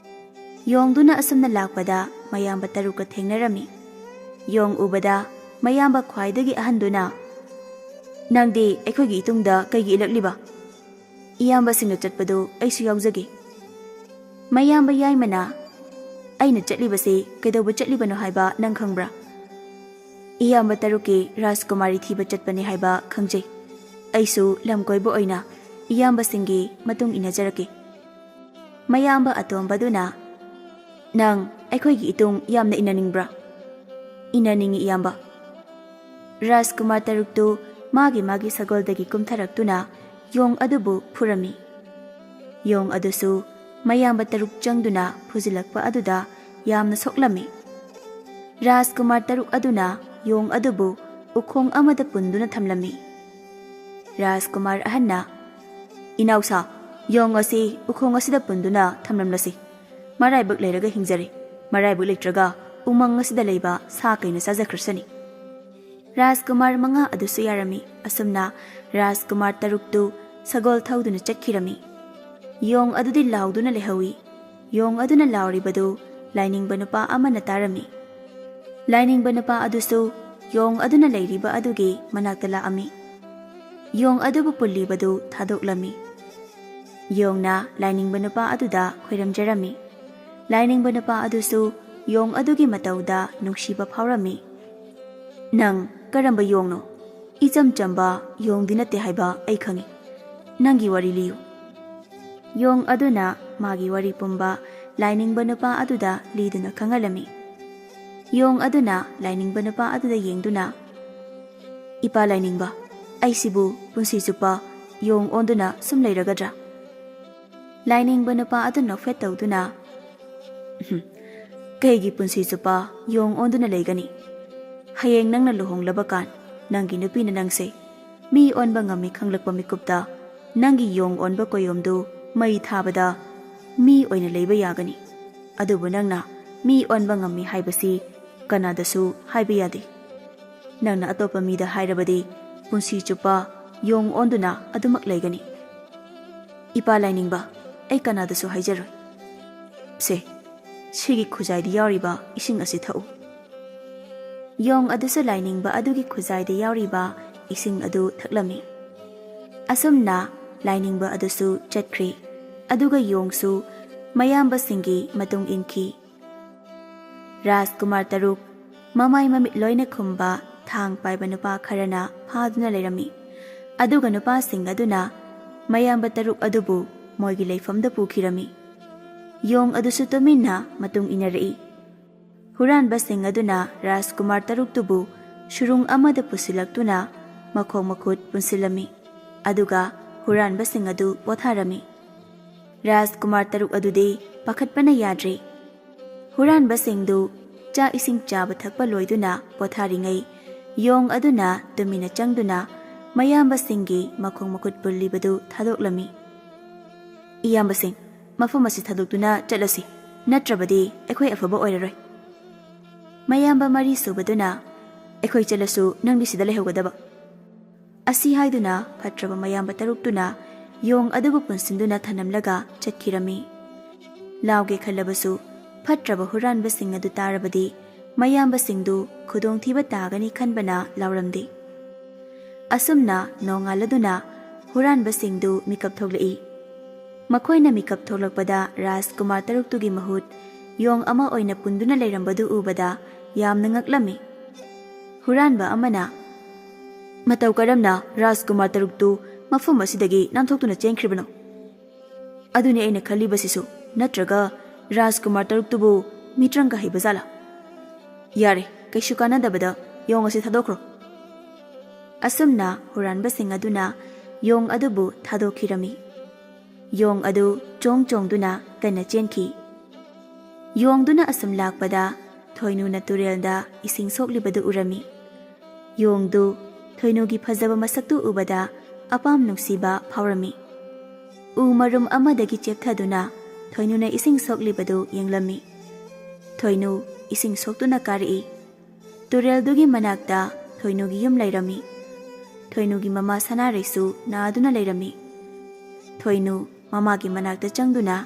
ꯌꯣꯡꯗꯨꯅ ꯑꯁꯨꯝꯅ ꯂꯥꯛꯄꯗ ꯃꯌꯥꯝꯕ ꯇꯔꯨꯛꯀ ꯊꯦꯡꯅꯔꯝꯃꯤ꯫ ꯌꯣꯡ ꯎꯕꯗ ꯃꯌꯥꯝꯕ ꯈ꯭ꯋꯥꯏꯗꯒꯤ ꯑꯍꯟꯗꯨꯅ, "ꯅꯪꯗꯤ ꯑꯩꯈꯣꯏꯒꯤ ꯏꯇꯨꯡꯗ ꯀꯩꯒꯤ ꯏꯜꯂꯛꯂꯤꯕ?" "ꯏꯌꯥꯝꯕꯁꯤꯡꯅ ꯆꯠꯄꯗꯨ ꯑꯩꯁꯨ ꯌꯥꯎꯖꯒꯦ꯫" ꯃꯌꯥꯝꯕ ꯌꯥꯏꯃꯅ, "ꯑꯩꯅ ꯆꯠꯂꯤꯕꯁꯤ ꯀꯩꯗꯧꯕ ꯆꯠꯂꯤꯕꯅꯣ ꯍꯥꯏꯕ ꯅꯪ ꯈꯪꯕ꯭ꯔꯥ?" "ꯏꯌꯥꯝꯕ ꯇꯔꯨꯛꯀꯤ ꯔꯥꯖꯀꯨꯃꯥꯔꯤ ꯊꯤꯕ ꯆꯠꯄꯅꯤ ꯍꯥꯏꯕ ꯈꯪꯖꯩ꯫ ꯑꯩꯁꯨ ꯂꯝ ꯀꯣꯏꯕ ꯑꯣꯏꯅ ꯏꯌꯥꯝꯕꯁꯤꯡꯒꯤ ꯃꯇꯨꯡ ꯏꯟꯅꯖꯔꯛꯀꯦ꯫" ꯃꯌꯥꯝꯕ ꯑꯇꯣꯝꯕꯗꯨꯅ, "ꯅꯪ ꯑꯩꯈꯣꯏꯒꯤ ꯏꯇꯨꯡ ꯌꯥꯝꯅ ꯏꯟꯅꯅꯤꯡꯕ꯭ꯔꯥ?" "ꯏꯟꯅꯅꯤꯡꯏ, ꯏꯌꯥꯝꯕ꯫" ꯔꯥꯖꯀꯨꯃꯥꯔ ꯇꯔꯨꯛꯇꯨ ꯃꯥꯒꯤ ꯃꯥꯒꯤ ꯁꯒꯣꯜꯗꯒꯤ ꯀꯨꯝꯊꯔꯛꯇꯨꯅ ꯌꯣꯡ ꯑꯗꯨꯕꯨ ꯐꯨꯔꯝꯃꯤ꯫ ꯌꯣꯡ ꯑꯗꯨꯁꯨ ꯃꯌꯥꯝꯕ ꯇꯔꯨꯛ ꯆꯪꯗꯨꯅ ꯐꯨꯖꯤꯜꯂꯛꯄ ꯑꯗꯨꯗ ꯌꯥꯝꯅ ꯁꯣꯛꯂꯝꯃꯤ꯫ ꯔꯥꯖꯀꯨꯃꯥꯔ ꯇꯔꯨꯛ ꯑꯗꯨꯅ ꯌꯣꯡ ꯑꯗꯨꯕꯨ ꯎꯈꯣꯡ ꯑꯃꯗ ꯄꯨꯟꯗꯨꯅ ꯊꯝꯂꯝꯃꯤ꯫ ꯔꯥꯖꯀꯨꯃꯥꯔ ꯑꯍꯟꯅ, "ꯏꯅꯥꯎꯁꯥ, ꯌꯣꯡ ꯑꯁꯤ ꯎꯈꯣꯡ ꯑꯁꯤꯗ ꯄꯨꯟꯗꯨꯅ ꯊꯝꯂꯝꯂꯁꯤ꯫ ꯃꯔꯥꯏꯕꯛ ꯂꯩꯔꯒ ꯍꯤꯡꯖꯔꯦ, ꯃꯔꯥꯏꯕꯛ ꯂꯩꯇ꯭ꯔꯒ ꯎꯃꯪ ꯑꯁꯤꯗ ꯂꯩꯕ ꯁꯥ ꯀꯩꯅ ꯆꯥꯖꯈ꯭ꯔꯁꯅꯤ꯫" ꯔꯥꯖꯀꯨꯃꯥꯔ ꯃꯉꯥ ꯑꯗꯨꯁꯨ ꯌꯥꯔꯝꯃꯤ꯫ ꯑꯁꯨꯝꯅ ꯔꯥꯖꯀꯨꯃꯥꯔ ꯇꯔꯨꯛꯇꯨ ꯁꯒꯣꯜ ꯊꯧꯗꯨꯅ ꯆꯠꯈꯤꯔꯝꯃꯤ꯫ ꯌꯣꯡ ꯑꯗꯨꯗꯤ ꯂꯥꯎꯗꯨꯅ ꯂꯩꯍꯧꯏ꯫ ꯌꯣꯡ ꯑꯗꯨꯅ ꯂꯥꯎꯔꯤꯕꯗꯨ ꯂꯥꯏꯅꯤꯡꯕ ꯅꯨꯄꯥ ꯑꯃꯅ ꯇꯥꯔꯝꯃꯤ꯫ ꯂꯥꯏꯅꯤꯡꯕ ꯅꯨꯄꯥ ꯑꯗꯨꯁꯨ ꯌꯣꯡ ꯑꯗꯨꯅ ꯂꯩꯔꯤꯕ ꯑꯗꯨꯒꯤ ꯃꯅꯥꯛꯇ ꯂꯥꯛꯑꯝꯃꯤ꯫ ꯌꯣꯡ ꯑꯗꯨꯕꯨ ꯄꯨꯜꯂꯤꯕꯗꯨ ꯊꯥꯗꯣꯛꯂꯝꯃꯤ꯫ ꯌꯣꯡꯅ ꯂꯥꯏꯅꯤꯡꯕ ꯅꯨꯄꯥ ꯑꯗꯨꯗ ꯈꯣꯏꯔꯝꯖꯔꯝꯃꯤ꯫ ꯂꯥꯏꯅꯤꯡꯕ ꯅꯨꯄꯥ ꯑꯗꯨꯁꯨ ꯌꯣꯡ ꯑꯗꯨꯒꯤ ꯃꯇꯧꯗ ꯅꯨꯡꯁꯤꯕ ꯐꯥꯎꯔꯝꯃꯤ꯫ "ꯅꯪ ꯀꯔꯝꯕ ꯌꯣꯡꯅꯣ? ꯏꯆꯝ ꯆꯝꯕ ꯌꯣꯡꯗꯤ ꯅꯠꯇꯦ ꯍꯥꯏꯕ ꯑꯩ ꯈꯪꯏ꯫ ꯅꯪꯒꯤ ꯋꯥꯔꯤ ꯂꯤꯌꯨ꯫" ꯌꯣꯡ ꯑꯗꯨꯅ ꯃꯥꯒꯤ ꯋꯥꯔꯤ ꯄꯨꯝꯕ ꯂꯥꯏꯅꯤꯡꯕ ꯅꯨꯄꯥ ꯑꯗꯨꯗ ꯂꯤꯗꯨꯅ ꯈꯪꯍꯜꯂꯝꯃꯤ꯫ ꯌꯣꯡ ꯑꯗꯨꯅ ꯂꯥꯏꯅꯤꯡꯕ ꯅꯨꯄꯥ ꯑꯗꯨꯗ ꯌꯦꯡꯗꯨꯅ, "ꯏꯄꯥ ꯂꯥꯏꯅꯤꯡꯕ, ꯑꯩꯁꯤꯕꯨ ꯄꯨꯟꯁꯤ ꯆꯨꯞꯄ ꯌꯣꯡ ꯑꯣꯟꯗꯨꯅ ꯁꯨꯝ ꯂꯩꯔꯒꯗ꯭ꯔꯥ?" ꯂꯥꯏꯅꯤꯡꯕ ꯅꯨꯄꯥ ꯑꯗꯨ ꯅꯣꯛꯐꯦꯠ ꯇꯧꯗꯨꯅ, "ꯎꯍꯨꯝ, ꯀꯩꯒꯤ ꯄꯨꯟꯁꯤ ꯆꯨꯞꯄ ꯌꯣꯡ ꯑꯣꯟꯗꯨꯅ ꯂꯩꯒꯅꯤ? ꯍꯌꯦꯡ ꯅꯪꯅ ꯂꯨꯍꯣꯡꯂꯕ ꯀꯥꯟ, ꯅꯪꯒꯤ ꯅꯨꯄꯤꯅ ꯅꯪꯁꯦ ꯃꯤ ꯑꯣꯟꯕ ꯉꯝꯃꯤ ꯈꯪꯂꯛꯄ ꯃꯤꯀꯨꯞꯇ, ꯅꯪꯒꯤ ꯌꯣꯡ ꯑꯣꯟꯕ ꯀꯣꯌꯣꯝꯗꯨ ꯃꯩ ꯊꯥꯕꯗ ꯃꯤ ꯑꯣꯏꯅ ꯂꯩꯕ ꯌꯥꯒꯅꯤ꯫ ꯑꯗꯨꯕꯨ ꯅꯪꯅ ꯃꯤ ꯑꯣꯟꯕ ꯉꯝꯃꯤ ꯍꯥꯏꯕꯁꯤ ꯀꯅꯥꯗꯁꯨ ꯍꯥꯏꯕ ꯌꯥꯗꯦ꯫ ꯅꯪꯅ ꯑꯇꯣꯞꯄ ꯃꯤꯗ ꯍꯥꯏꯔꯕꯗꯤ ꯄꯨꯟꯁꯤ ꯆꯨꯞꯄ ꯌꯣꯡ ꯑꯣꯟꯗꯨꯅ ꯑꯗꯨꯃꯛ ꯂꯩꯒꯅꯤ꯫ ꯏꯄꯥ ꯂꯥꯏꯅꯤꯡꯕ, ꯑꯩ ꯀꯅꯥꯗꯁꯨ ꯍꯥꯏꯖꯔꯣꯏ꯫ ꯁꯦ, ꯁꯤꯒꯤ ꯈꯨꯖꯥꯏꯗ ꯌꯥꯎꯔꯤꯕ ꯏꯁꯤꯡ ꯑꯁꯤ ꯊꯛꯎ꯫" ꯌꯣꯡ ꯑꯗꯨꯁꯨ ꯂꯥꯏꯅꯤꯡꯕ ꯑꯗꯨꯒꯤ ꯈꯨꯖꯥꯏꯗ ꯌꯥꯎꯔꯤꯕ ꯏꯁꯤꯡ ꯑꯗꯨ ꯊꯛꯂꯝꯃꯤ꯫ ꯑꯁꯨꯝꯅ ꯂꯥꯏꯅꯤꯡꯕ ꯑꯗꯨꯁꯨ ꯆꯠꯈ꯭ꯔꯤ꯫ ꯑꯗꯨꯒ ꯌꯣꯡꯁꯨ ꯃꯌꯥꯝꯕꯁꯤꯡꯒꯤ ꯃꯇꯨꯡ ꯏꯟꯈꯤ꯫ ꯔꯥꯖꯀꯨꯃꯥꯔ ꯇꯔꯨꯛ, ꯃꯃꯥꯏ ꯃꯃꯤꯠ ꯂꯣꯏꯅ ꯈꯨꯝꯕ ꯊꯥꯡ ꯄꯥꯏꯕ ꯅꯨꯄꯥ ꯈꯔꯅ ꯐꯥꯗꯨꯅ ꯂꯩꯔꯝꯃꯤ꯫ ꯑꯗꯨꯒ ꯅꯨꯄꯥꯁꯤꯡ ꯑꯗꯨꯅ ꯃꯌꯥꯝꯕ ꯇꯔꯨꯛ ꯑꯗꯨꯕꯨ ꯃꯣꯏꯒꯤ ꯂꯩꯐꯝꯗ ꯄꯨꯈꯤꯔꯝꯃꯤ꯫ ꯌꯣꯡ ꯑꯗꯨꯁꯨ ꯇꯨꯃꯤꯟꯅ ꯃꯇꯨꯡ ꯏꯟꯅꯔꯛꯏ꯫ ꯍꯨꯔꯥꯟꯕꯁꯤꯡ ꯑꯗꯨꯅ ꯔꯥꯖꯀꯨꯃꯥꯔ ꯇꯔꯨꯛꯇꯨꯕꯨ ꯁꯨꯔꯨꯡ ꯑꯃꯗ ꯄꯨꯁꯤꯜꯂꯛꯇꯨꯅ ꯃꯈꯣꯡ ꯃꯈꯨꯠ ꯄꯨꯟꯁꯤꯜꯂꯝꯃꯤ꯫ ꯑꯗꯨꯒ ꯍꯨꯔꯥꯟꯕꯁꯤꯡ ꯑꯗꯨ ꯄꯣꯊꯥꯔꯝꯃꯤ꯫ ꯔꯥꯖꯀꯨꯃꯥꯔ ꯇꯔꯨꯛ ꯑꯗꯨꯗꯤ ꯄꯥꯈꯠꯄꯅ ꯌꯥꯗ꯭ꯔꯦ꯫ ꯍꯨꯔꯥꯟꯕꯁꯤꯡꯗꯨ ꯆꯥꯛ ꯏꯁꯤꯡ ꯆꯥꯕ ꯊꯛꯄ ꯂꯣꯏꯗꯨꯅ ꯄꯣꯊꯥꯔꯤꯉꯩ, ꯌꯣꯡ ꯑꯗꯨꯅ ꯇꯨꯃꯤꯟꯅ ꯆꯪꯗꯨꯅ ꯃꯌꯥꯝꯕꯁꯤꯡꯒꯤ ꯃꯈꯣꯡ ꯃꯈꯨꯠ ꯄꯨꯜꯂꯤꯕꯗꯨ ꯊꯥꯗꯣꯛꯂꯝꯃꯤ꯫ "ꯏꯌꯥꯝꯕꯁꯤꯡ, ꯃꯐꯝ ꯑꯁꯤ ꯊꯥꯗꯣꯛꯇꯨꯅ ꯆꯠꯂꯁꯤ, ꯅꯠꯇ꯭ꯔꯕꯗꯤ ꯑꯩꯈꯣꯏ ꯑꯐꯕ ꯑꯣꯏꯔꯔꯣꯏ꯫" ꯃꯌꯥꯝꯕ ꯃꯔꯤ ꯁꯨꯕꯗꯨꯅ, "ꯑꯩꯈꯣꯏ ꯆꯠꯂꯁꯨ ꯅꯪꯗꯤ ꯁꯤꯗ ꯂꯩꯍꯧꯒꯗꯕ꯫" ꯑꯁꯤ ꯍꯥꯏꯗꯨꯅ ꯐꯠꯇ꯭ꯔꯕ ꯃꯌꯥꯝꯕ ꯇꯔꯨꯛꯇꯨꯅ ꯌꯣꯡ ꯑꯗꯨꯕꯨ ꯄꯨꯟꯁꯤꯟꯗꯨꯅ ꯊꯅꯝꯂꯒ ꯆꯠꯈꯤꯔꯝꯃꯤ꯫ ꯂꯥꯎꯒꯦ ꯈꯜꯂꯕꯁꯨ ꯐꯠꯇ꯭ꯔꯕ ꯍꯨꯔꯥꯟꯕꯁꯤꯡ ꯑꯗꯨ ꯇꯥꯔꯕꯗꯤ ꯃꯌꯥꯝꯕꯁꯤꯡꯗꯨ ꯈꯨꯗꯣꯡꯊꯤꯕ ꯇꯥꯒꯅꯤ ꯈꯟꯕꯅ ꯂꯥꯎꯔꯝꯗꯦ꯫ ꯑꯁꯨꯝꯅ ꯅꯣꯡꯉꯥꯜꯂꯗꯨꯅ ꯍꯨꯔꯥꯟꯕꯁꯤꯡꯗꯨ ꯃꯤꯀꯞ ꯊꯣꯛꯂꯛꯏ꯫ ꯃꯈꯣꯏꯅ ꯃꯤꯀꯞ ꯊꯣꯛꯂꯛꯄꯗ ꯔꯥꯖꯀꯨꯃꯥꯔ ꯇꯔꯨꯛꯇꯨꯒꯤ ꯃꯍꯨꯠ ꯌꯣꯡ ꯑꯃ ꯑꯣꯏꯅ ꯄꯨꯟꯗꯨꯅ ꯂꯩꯔꯝꯕꯗꯨ ꯎꯕꯗ ꯌꯥꯝꯅ ꯉꯛꯂꯝꯃꯤ꯫ ꯍꯨꯔꯥꯟꯕ ꯑꯃꯅ, "ꯃꯇꯧ ꯀꯔꯝꯅ ꯔꯥꯖꯀꯨꯃꯥꯔ ꯇꯔꯨꯛꯇꯨ ꯃꯐꯝ ꯑꯁꯤꯗꯒꯤ ꯅꯥꯟꯊꯣꯛꯇꯨꯅ ꯆꯦꯟꯈ꯭ꯔꯤꯕꯅꯣ? ꯑꯗꯨꯅꯤ ꯑꯩꯅ ꯈꯜꯂꯤꯕꯁꯤꯁꯨ꯫ ꯅꯠꯇ꯭ꯔꯒ ꯔꯥꯖꯀꯨꯃꯥꯔ ꯇꯔꯨꯛꯇꯨꯕꯨ ꯃꯤꯇ꯭ꯔꯪꯒ ꯍꯩꯕ ꯖꯥꯠꯂꯥ? ꯌꯥꯔꯦ, ꯀꯩꯁꯨ ꯀꯥꯟꯅꯗꯕꯗ ꯌꯣꯡ ꯑꯁꯤ ꯊꯥꯗꯣꯛꯈ꯭ꯔꯣ꯫" ꯑꯁꯨꯝꯅ ꯍꯨꯔꯥꯟꯕꯁꯤꯡ ꯑꯗꯨꯅ ꯌꯣꯡ ꯑꯗꯨꯕꯨ ꯊꯥꯗꯣꯛꯈꯤꯔꯝꯃꯤ꯫ ꯌꯣꯡ ꯑꯗꯨ ꯆꯣꯡ ꯆꯣꯡꯗꯨꯅ ꯀꯟꯅ ꯆꯦꯟꯈꯤ꯫ ꯌꯣꯡꯗꯨꯅ ꯑꯁꯨꯝ ꯂꯥꯛꯄꯗ ꯊꯣꯏꯅꯨꯅ ꯇꯨꯔꯦꯜꯗ ꯏꯁꯤꯡ ꯁꯣꯛꯂꯤꯕꯗꯨ ꯎꯔꯝꯃꯤ꯫ ꯌꯣꯡꯗꯨ ꯊꯣꯏꯅꯨꯒꯤ ꯐꯖꯕ ꯃꯁꯛꯇꯨ ꯎꯕꯗ ꯑꯄꯥꯝ ꯅꯨꯡꯁꯤꯕ ꯐꯥꯎꯔꯝꯃꯤ꯫ ꯎ ꯃꯔꯨꯝ ꯑꯃꯗꯒꯤ ꯆꯦꯞꯊꯗꯨꯅ ꯊꯣꯏꯅꯨꯅ ꯏꯁꯤꯡ ꯁꯣꯛꯂꯤꯕꯗꯨ ꯌꯦꯡꯂꯝꯃꯤ꯫ ꯊꯣꯏꯅꯨ ꯏꯁꯤꯡ ꯁꯣꯛꯇꯨꯅ ꯀꯥꯔꯛꯏ꯫ ꯇꯨꯔꯦꯜꯗꯨꯒꯤ ꯃꯅꯥꯛꯇ ꯊꯣꯏꯅꯨꯒꯤ ꯌꯨꯝ ꯂꯩꯔꯝꯃꯤ꯫ ꯊꯣꯏꯅꯨꯒꯤ ꯃꯃꯥ ꯁꯅꯥꯔꯩꯁꯨ ꯅꯥꯗꯨꯅ ꯂꯩꯔꯝꯃꯤ꯫ ꯊꯣꯏꯅꯨ ꯃꯃꯥꯒꯤ ꯃꯅꯥꯛꯇ ꯆꯪꯗꯨꯅ,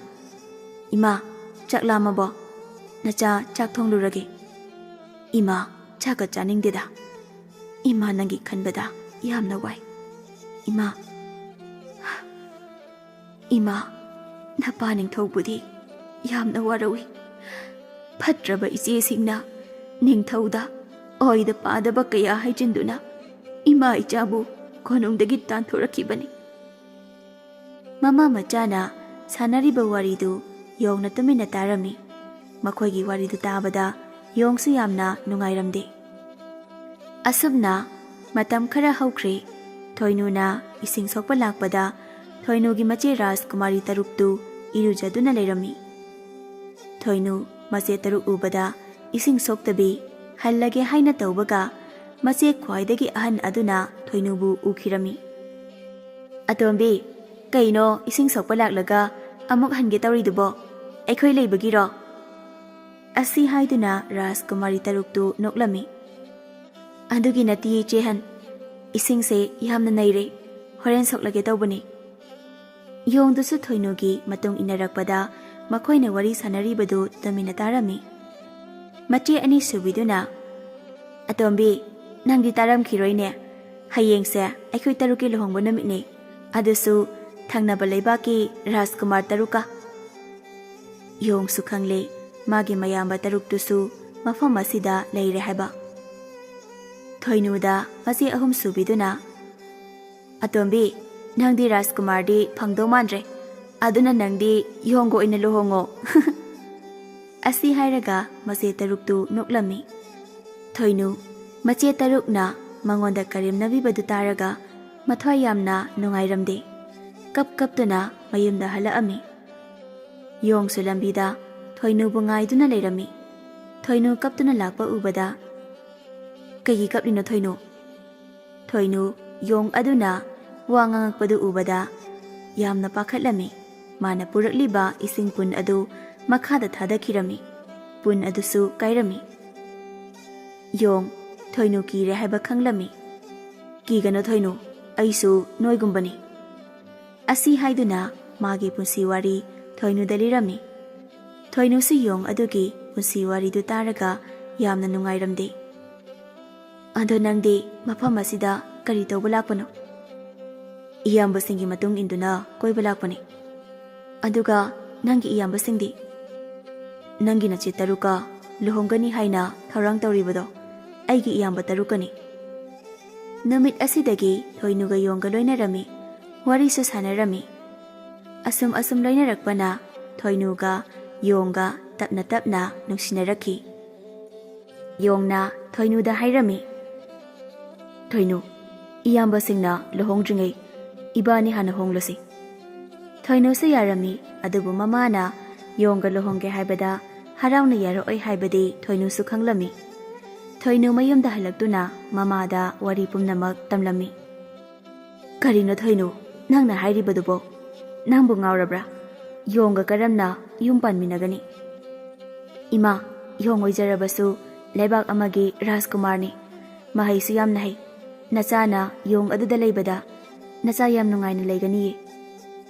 "ꯏꯃꯥ, ꯆꯥꯛ ꯂꯥꯝꯃꯕꯣ? ꯅꯆꯥ ꯆꯥꯛ ꯊꯣꯡꯂꯨꯔꯒꯦ꯫" "ꯏꯃꯥ, ꯆꯥꯛꯀ ꯆꯥꯅꯤꯡꯗꯦꯗ꯫ ꯏꯃꯥ ꯅꯪꯒꯤ ꯈꯟꯕꯗ ꯌꯥꯝꯅ ꯋꯥꯏ꯫ ꯏꯃꯥ, ꯏꯃꯥ, ꯅꯄꯥ ꯅꯤꯡꯊꯧꯕꯨꯗꯤ ꯌꯥꯝꯅ ꯋꯥꯔꯧꯏ꯫ ꯐꯠꯇ꯭ꯔꯕ ꯏꯆꯦꯁꯤꯡꯅ ꯅꯤꯡꯊꯧꯗ ꯑꯣꯏꯗ ꯄꯥꯗꯕ ꯀꯌꯥ ꯍꯥꯏꯖꯤꯟꯗꯨꯅ ꯏꯃꯥ ꯏꯆꯥꯕꯨ ꯀꯣꯅꯨꯡꯗꯒꯤ ꯇꯥꯟꯊꯣꯔꯛꯈꯤꯕꯅꯤ꯫" ꯃꯃꯥ ꯃꯆꯥꯅ ꯁꯥꯟꯅꯔꯤꯕ ꯋꯥꯔꯤꯗꯨ ꯌꯣꯡꯅ ꯇꯨꯃꯤꯟꯅ ꯇꯥꯔꯝꯃꯤ꯫ ꯃꯈꯣꯏꯒꯤ ꯋꯥꯔꯤꯗꯨ ꯇꯥꯕꯗ ꯌꯣꯡꯁꯨ ꯌꯥꯝꯅ ꯅꯨꯡꯉꯥꯏꯔꯝꯗꯦ꯫ ꯑꯁꯨꯝꯅ ꯃꯇꯝ ꯈꯔ ꯍꯧꯈ꯭ꯔꯦ꯫ ꯊꯣꯏꯅꯨꯅ ꯏꯁꯤꯡ ꯁꯣꯛꯄ ꯂꯥꯛꯄꯗ ꯊꯣꯏꯅꯨꯒꯤ ꯃꯆꯦ ꯔꯥꯖꯀꯨꯃꯥꯔꯤ ꯇꯔꯨꯛꯇꯨ ꯏꯔꯨꯖꯗꯨꯅ ꯂꯩꯔꯝꯃꯤ꯫ ꯊꯣꯏꯅꯨ ꯃꯆꯦ ꯇꯔꯨꯛ ꯎꯕꯗ ꯏꯁꯤꯡ ꯁꯣꯛꯇꯕꯤ ꯍꯜꯂꯒꯦ ꯍꯥꯏꯅ ꯇꯧꯕꯒ ꯃꯆꯦ ꯈ꯭ꯋꯥꯏꯗꯒꯤ ꯑꯍꯟ ꯑꯗꯨꯅ ꯊꯣꯏꯅꯨꯕꯨ ꯎꯈꯤꯔꯝꯃꯤ꯫ "ꯑꯇꯣꯝꯕꯤ, ꯀꯩꯅꯣ ꯏꯁꯤꯡ ꯁꯣꯛꯄ ꯂꯥꯛꯂꯒ ꯑꯃꯨꯛ ꯍꯟꯒꯦ ꯇꯧꯔꯤꯗꯨꯕꯣ? ꯑꯩꯈꯣꯏ ꯂꯩꯕꯒꯤꯔꯣ?" ꯑꯁꯤ ꯍꯥꯏꯗꯨꯅ ꯔꯥꯖꯀꯨꯃꯥꯔꯤ ꯇꯔꯨꯛꯇꯨ ꯅꯣꯛꯂꯝꯃꯤ꯫ "ꯑꯗꯨꯒꯤ ꯅꯠꯇꯤꯌꯦ ꯏꯆꯦꯍꯟ, "ꯏꯁꯤꯡꯁꯦ ꯌꯥꯝꯅ ꯅꯩꯔꯦ, ꯍꯣꯔꯦꯟ ꯁꯣꯛꯂꯒꯦ ꯇꯧꯕꯅꯤ꯫" ꯌꯣꯡꯗꯨꯁꯨ ꯊꯣꯏꯅꯨꯒꯤ ꯃꯇꯨꯡ ꯏꯟꯅꯔꯛꯄꯗ ꯃꯈꯣꯏꯅ ꯋꯥꯔꯤ ꯁꯥꯟꯅꯔꯤꯕꯗꯨ ꯇꯨꯃꯤꯟꯅ ꯇꯥꯔꯝꯃꯤ꯫ ꯃꯆꯦ ꯑꯅꯤꯁꯨꯕꯤꯗꯨꯅ, "ꯑꯇꯣꯝꯕꯤ, ꯅꯪꯗꯤ ꯇꯥꯔꯝꯈꯤꯔꯣꯏꯅꯦ, ꯍꯌꯦꯡꯁꯦ ꯑꯩꯈꯣꯏ ꯇꯔꯨꯛꯀꯤ ꯂꯨꯍꯣꯡꯕ ꯅꯨꯃꯤꯠꯅꯤ, ꯑꯗꯨꯁꯨ ꯊꯪꯅꯕ ꯂꯩꯕꯥꯛꯀꯤ ꯔꯥꯖꯀꯨꯃꯥꯔ ꯇꯔꯨꯛꯀ꯫" ꯌꯣꯡꯁꯨ ꯈꯪꯂꯦ ꯃꯥꯒꯤ ꯃꯌꯥꯝꯕ ꯇꯔꯨꯛꯇꯨꯁꯨ ꯃꯐꯝ ꯑꯁꯤꯗ ꯂꯩꯔꯦ ꯍꯥꯏꯕ꯫ ꯊꯣꯏꯅꯨꯗ ꯃꯆꯦ ꯑꯍꯨꯝꯁꯨꯕꯤꯗꯨꯅ, "ꯑꯇꯣꯝꯕꯤ, ꯅꯪꯗꯤ ꯔꯥꯖꯀꯨꯃꯥꯔꯗꯤ ꯐꯪꯗꯧ ꯃꯥꯟꯗ꯭ꯔꯦ, ꯑꯗꯨꯅ ꯅꯪꯗꯤ ꯌꯣꯡꯒ ꯑꯣꯏꯅ ꯂꯨꯍꯣꯡꯉꯣ꯫" ꯑꯁꯤ ꯍꯥꯏꯔꯒ ꯃꯆꯦ ꯇꯔꯨꯛꯇꯨ ꯅꯣꯛꯂꯝꯃꯤ꯫ ꯊꯣꯏꯅꯨ, ꯃꯆꯦ ꯇꯔꯨꯛꯅ ꯃꯉꯣꯟꯗ ꯀꯔꯦꯝꯅꯕꯤꯕꯗꯨ ꯇꯥꯔꯒ ꯃꯊ꯭ꯋꯥꯏ ꯌꯥꯝꯅ ꯅꯨꯡꯉꯥꯏꯔꯝꯗꯦ꯫ ꯀꯞ ꯀꯞꯇꯨꯅ ꯃꯌꯨꯝꯗ ꯍꯜꯂꯛꯑꯝꯃꯤ꯫ ꯌꯣꯡꯁꯨ ꯂꯝꯕꯤꯗ ꯊꯣꯏꯅꯨꯕꯨ ꯉꯥꯏꯗꯨꯅ ꯂꯩꯔꯝꯃꯤ꯫ ꯊꯣꯏꯅꯨ ꯀꯞꯇꯨꯅ ꯂꯥꯛꯄ ꯎꯕꯗ, "ꯀꯩꯒꯤ ꯀꯞꯂꯤꯅꯣ ꯊꯣꯏꯅꯨ?" ꯊꯣꯏꯅꯨ, ꯌꯣꯡ ꯑꯗꯨꯅ ꯋꯥ ꯉꯥꯡꯉꯛꯄꯗꯨ ꯎꯕꯗ ꯌꯥꯝꯅ ꯄꯥꯈꯠꯂꯝꯃꯤ꯫ ꯃꯥꯅ ꯄꯨꯔꯛꯂꯤꯕ ꯏꯁꯤꯡ ꯄꯨꯟ ꯑꯗꯨ ꯃꯈꯥꯗ ꯊꯥꯗꯈꯤꯔꯝꯃꯤ꯫ ꯄꯨꯟ ꯑꯗꯨꯁꯨ ꯀꯥꯏꯔꯝꯃꯤ꯫ ꯌꯣꯡ, ꯊꯣꯏꯅꯨ ꯀꯤꯔꯦ ꯍꯥꯏꯕ ꯈꯪꯂꯝꯃꯤ꯫ "ꯀꯤꯒꯅꯨ ꯊꯣꯏꯅꯨ, ꯑꯩꯁꯨ ꯅꯣꯏꯒꯨꯝꯕꯅꯤ꯫" ꯑꯁꯤ ꯍꯥꯏꯗꯨꯅ ꯃꯥꯒꯤ ꯄꯨꯟꯁꯤ ꯋꯥꯔꯤ ꯊꯣꯏꯅꯨꯗ ꯂꯤꯔꯝꯃꯤ꯫ ꯊꯣꯏꯅꯨꯁꯨ ꯌꯣꯡ ꯑꯗꯨꯒꯤ ꯄꯨꯟꯁꯤ ꯋꯥꯔꯤꯗꯨ ꯇꯥꯔꯒ ꯌꯥꯝꯅ ꯅꯨꯡꯉꯥꯏꯔꯝꯗꯦ꯫ "ꯑꯗꯣ ꯅꯪꯗꯤ ꯃꯐꯝ ꯑꯁꯤꯗ ꯀꯔꯤ ꯇꯧꯕ ꯂꯥꯛꯄꯅꯣ?" "ꯏꯌꯥꯝꯕꯁꯤꯡꯒꯤ ꯃꯇꯨꯡ ꯏꯟꯗꯨꯅ ꯀꯣꯏꯕ ꯂꯥꯛꯄꯅꯤ꯫" "ꯑꯗꯨꯒ ꯅꯪꯒꯤ ꯏꯌꯥꯝꯕꯁꯤꯡꯗꯤ?" "ꯅꯪꯒꯤ ꯅꯆꯦ ꯇꯔꯨꯛꯀ ꯂꯨꯍꯣꯡꯒꯅꯤ ꯍꯥꯏꯅ ꯊꯧꯔꯥꯡ ꯇꯧꯔꯤꯕꯗꯣ ꯑꯩꯒꯤ ꯏꯌꯥꯝꯕ ꯇꯔꯨꯛꯀꯅꯤ꯫" ꯅꯨꯃꯤꯠ ꯑꯁꯤꯗꯒꯤ ꯊꯣꯏꯅꯨꯒ ꯌꯣꯡꯒ ꯂꯣꯏꯅꯔꯝꯃꯤ, ꯋꯥꯔꯤꯁꯨ ꯁꯥꯟꯅꯔꯝꯃꯤ꯫ ꯑꯁꯨꯝ ꯑꯁꯨꯝ ꯂꯣꯏꯅꯔꯛꯄꯅ ꯊꯣꯏꯅꯨꯒ ꯌꯣꯡꯒ ꯇꯞꯅ ꯇꯞꯅ ꯅꯨꯡꯁꯤꯅꯔꯛꯈꯤ꯫ ꯌꯣꯡꯅ ꯊꯣꯏꯅꯨꯗ ꯍꯥꯏꯔꯝꯃꯤ, "ꯊꯣꯏꯅꯨ, ꯏꯌꯥꯝꯕꯁꯤꯡꯅ ꯂꯨꯍꯣꯡꯗ꯭ꯔꯤꯉꯩ ꯏꯕꯥꯅꯤ ꯍꯥꯟꯅ ꯍꯣꯡꯂꯁꯤ꯫" ꯊꯣꯏꯅꯨꯁꯨ ꯌꯥꯔꯝꯃꯤ, ꯑꯗꯨꯕꯨ ꯃꯃꯥꯅ ꯌꯣꯡꯒ ꯂꯨꯍꯣꯡꯒꯦ ꯍꯥꯏꯕꯗ ꯍꯔꯥꯎꯅ ꯌꯥꯔꯛꯑꯣꯏ ꯍꯥꯏꯕꯗꯤ ꯊꯣꯏꯅꯨꯁꯨ ꯈꯪꯂꯝꯃꯤ꯫ ꯊꯣꯏꯅꯨ ꯃꯌꯨꯝꯗ ꯍꯜꯂꯛꯇꯨꯅ ꯃꯃꯥꯗ ꯋꯥꯔꯤ ꯄꯨꯝꯅꯃꯛ ꯇꯝꯂꯝꯃꯤ꯫ "ꯀꯔꯤꯅꯣ ꯊꯣꯏꯅꯨ, ꯅꯪꯅ ꯍꯥꯏꯔꯤꯕꯗꯨꯕꯣ? ꯅꯪꯕꯨ ꯉꯥꯎꯔꯕ꯭ꯔꯥ? ꯌꯣꯡꯒ ꯀꯔꯝꯅ ꯌꯨꯝ ꯄꯥꯟꯃꯤꯟꯅꯒꯅꯤ?" "ꯏꯃꯥ, ꯌꯣꯡ ꯑꯣꯏꯖꯔꯕꯁꯨ ꯂꯩꯕꯥꯛ ꯑꯃꯒꯤ ꯔꯥꯖꯀꯨꯃꯥꯔꯅꯤ꯫ ꯃꯍꯩꯁꯨ ꯌꯥꯝꯅ ꯍꯩ꯫ ꯅꯆꯥꯅ ꯌꯣꯡ ꯑꯗꯨꯗ ꯂꯩꯕꯗ ꯅꯆꯥ ꯌꯥꯝ ꯅꯨꯡꯉꯥꯏꯅ ꯂꯩꯒꯅꯤꯌꯦ꯫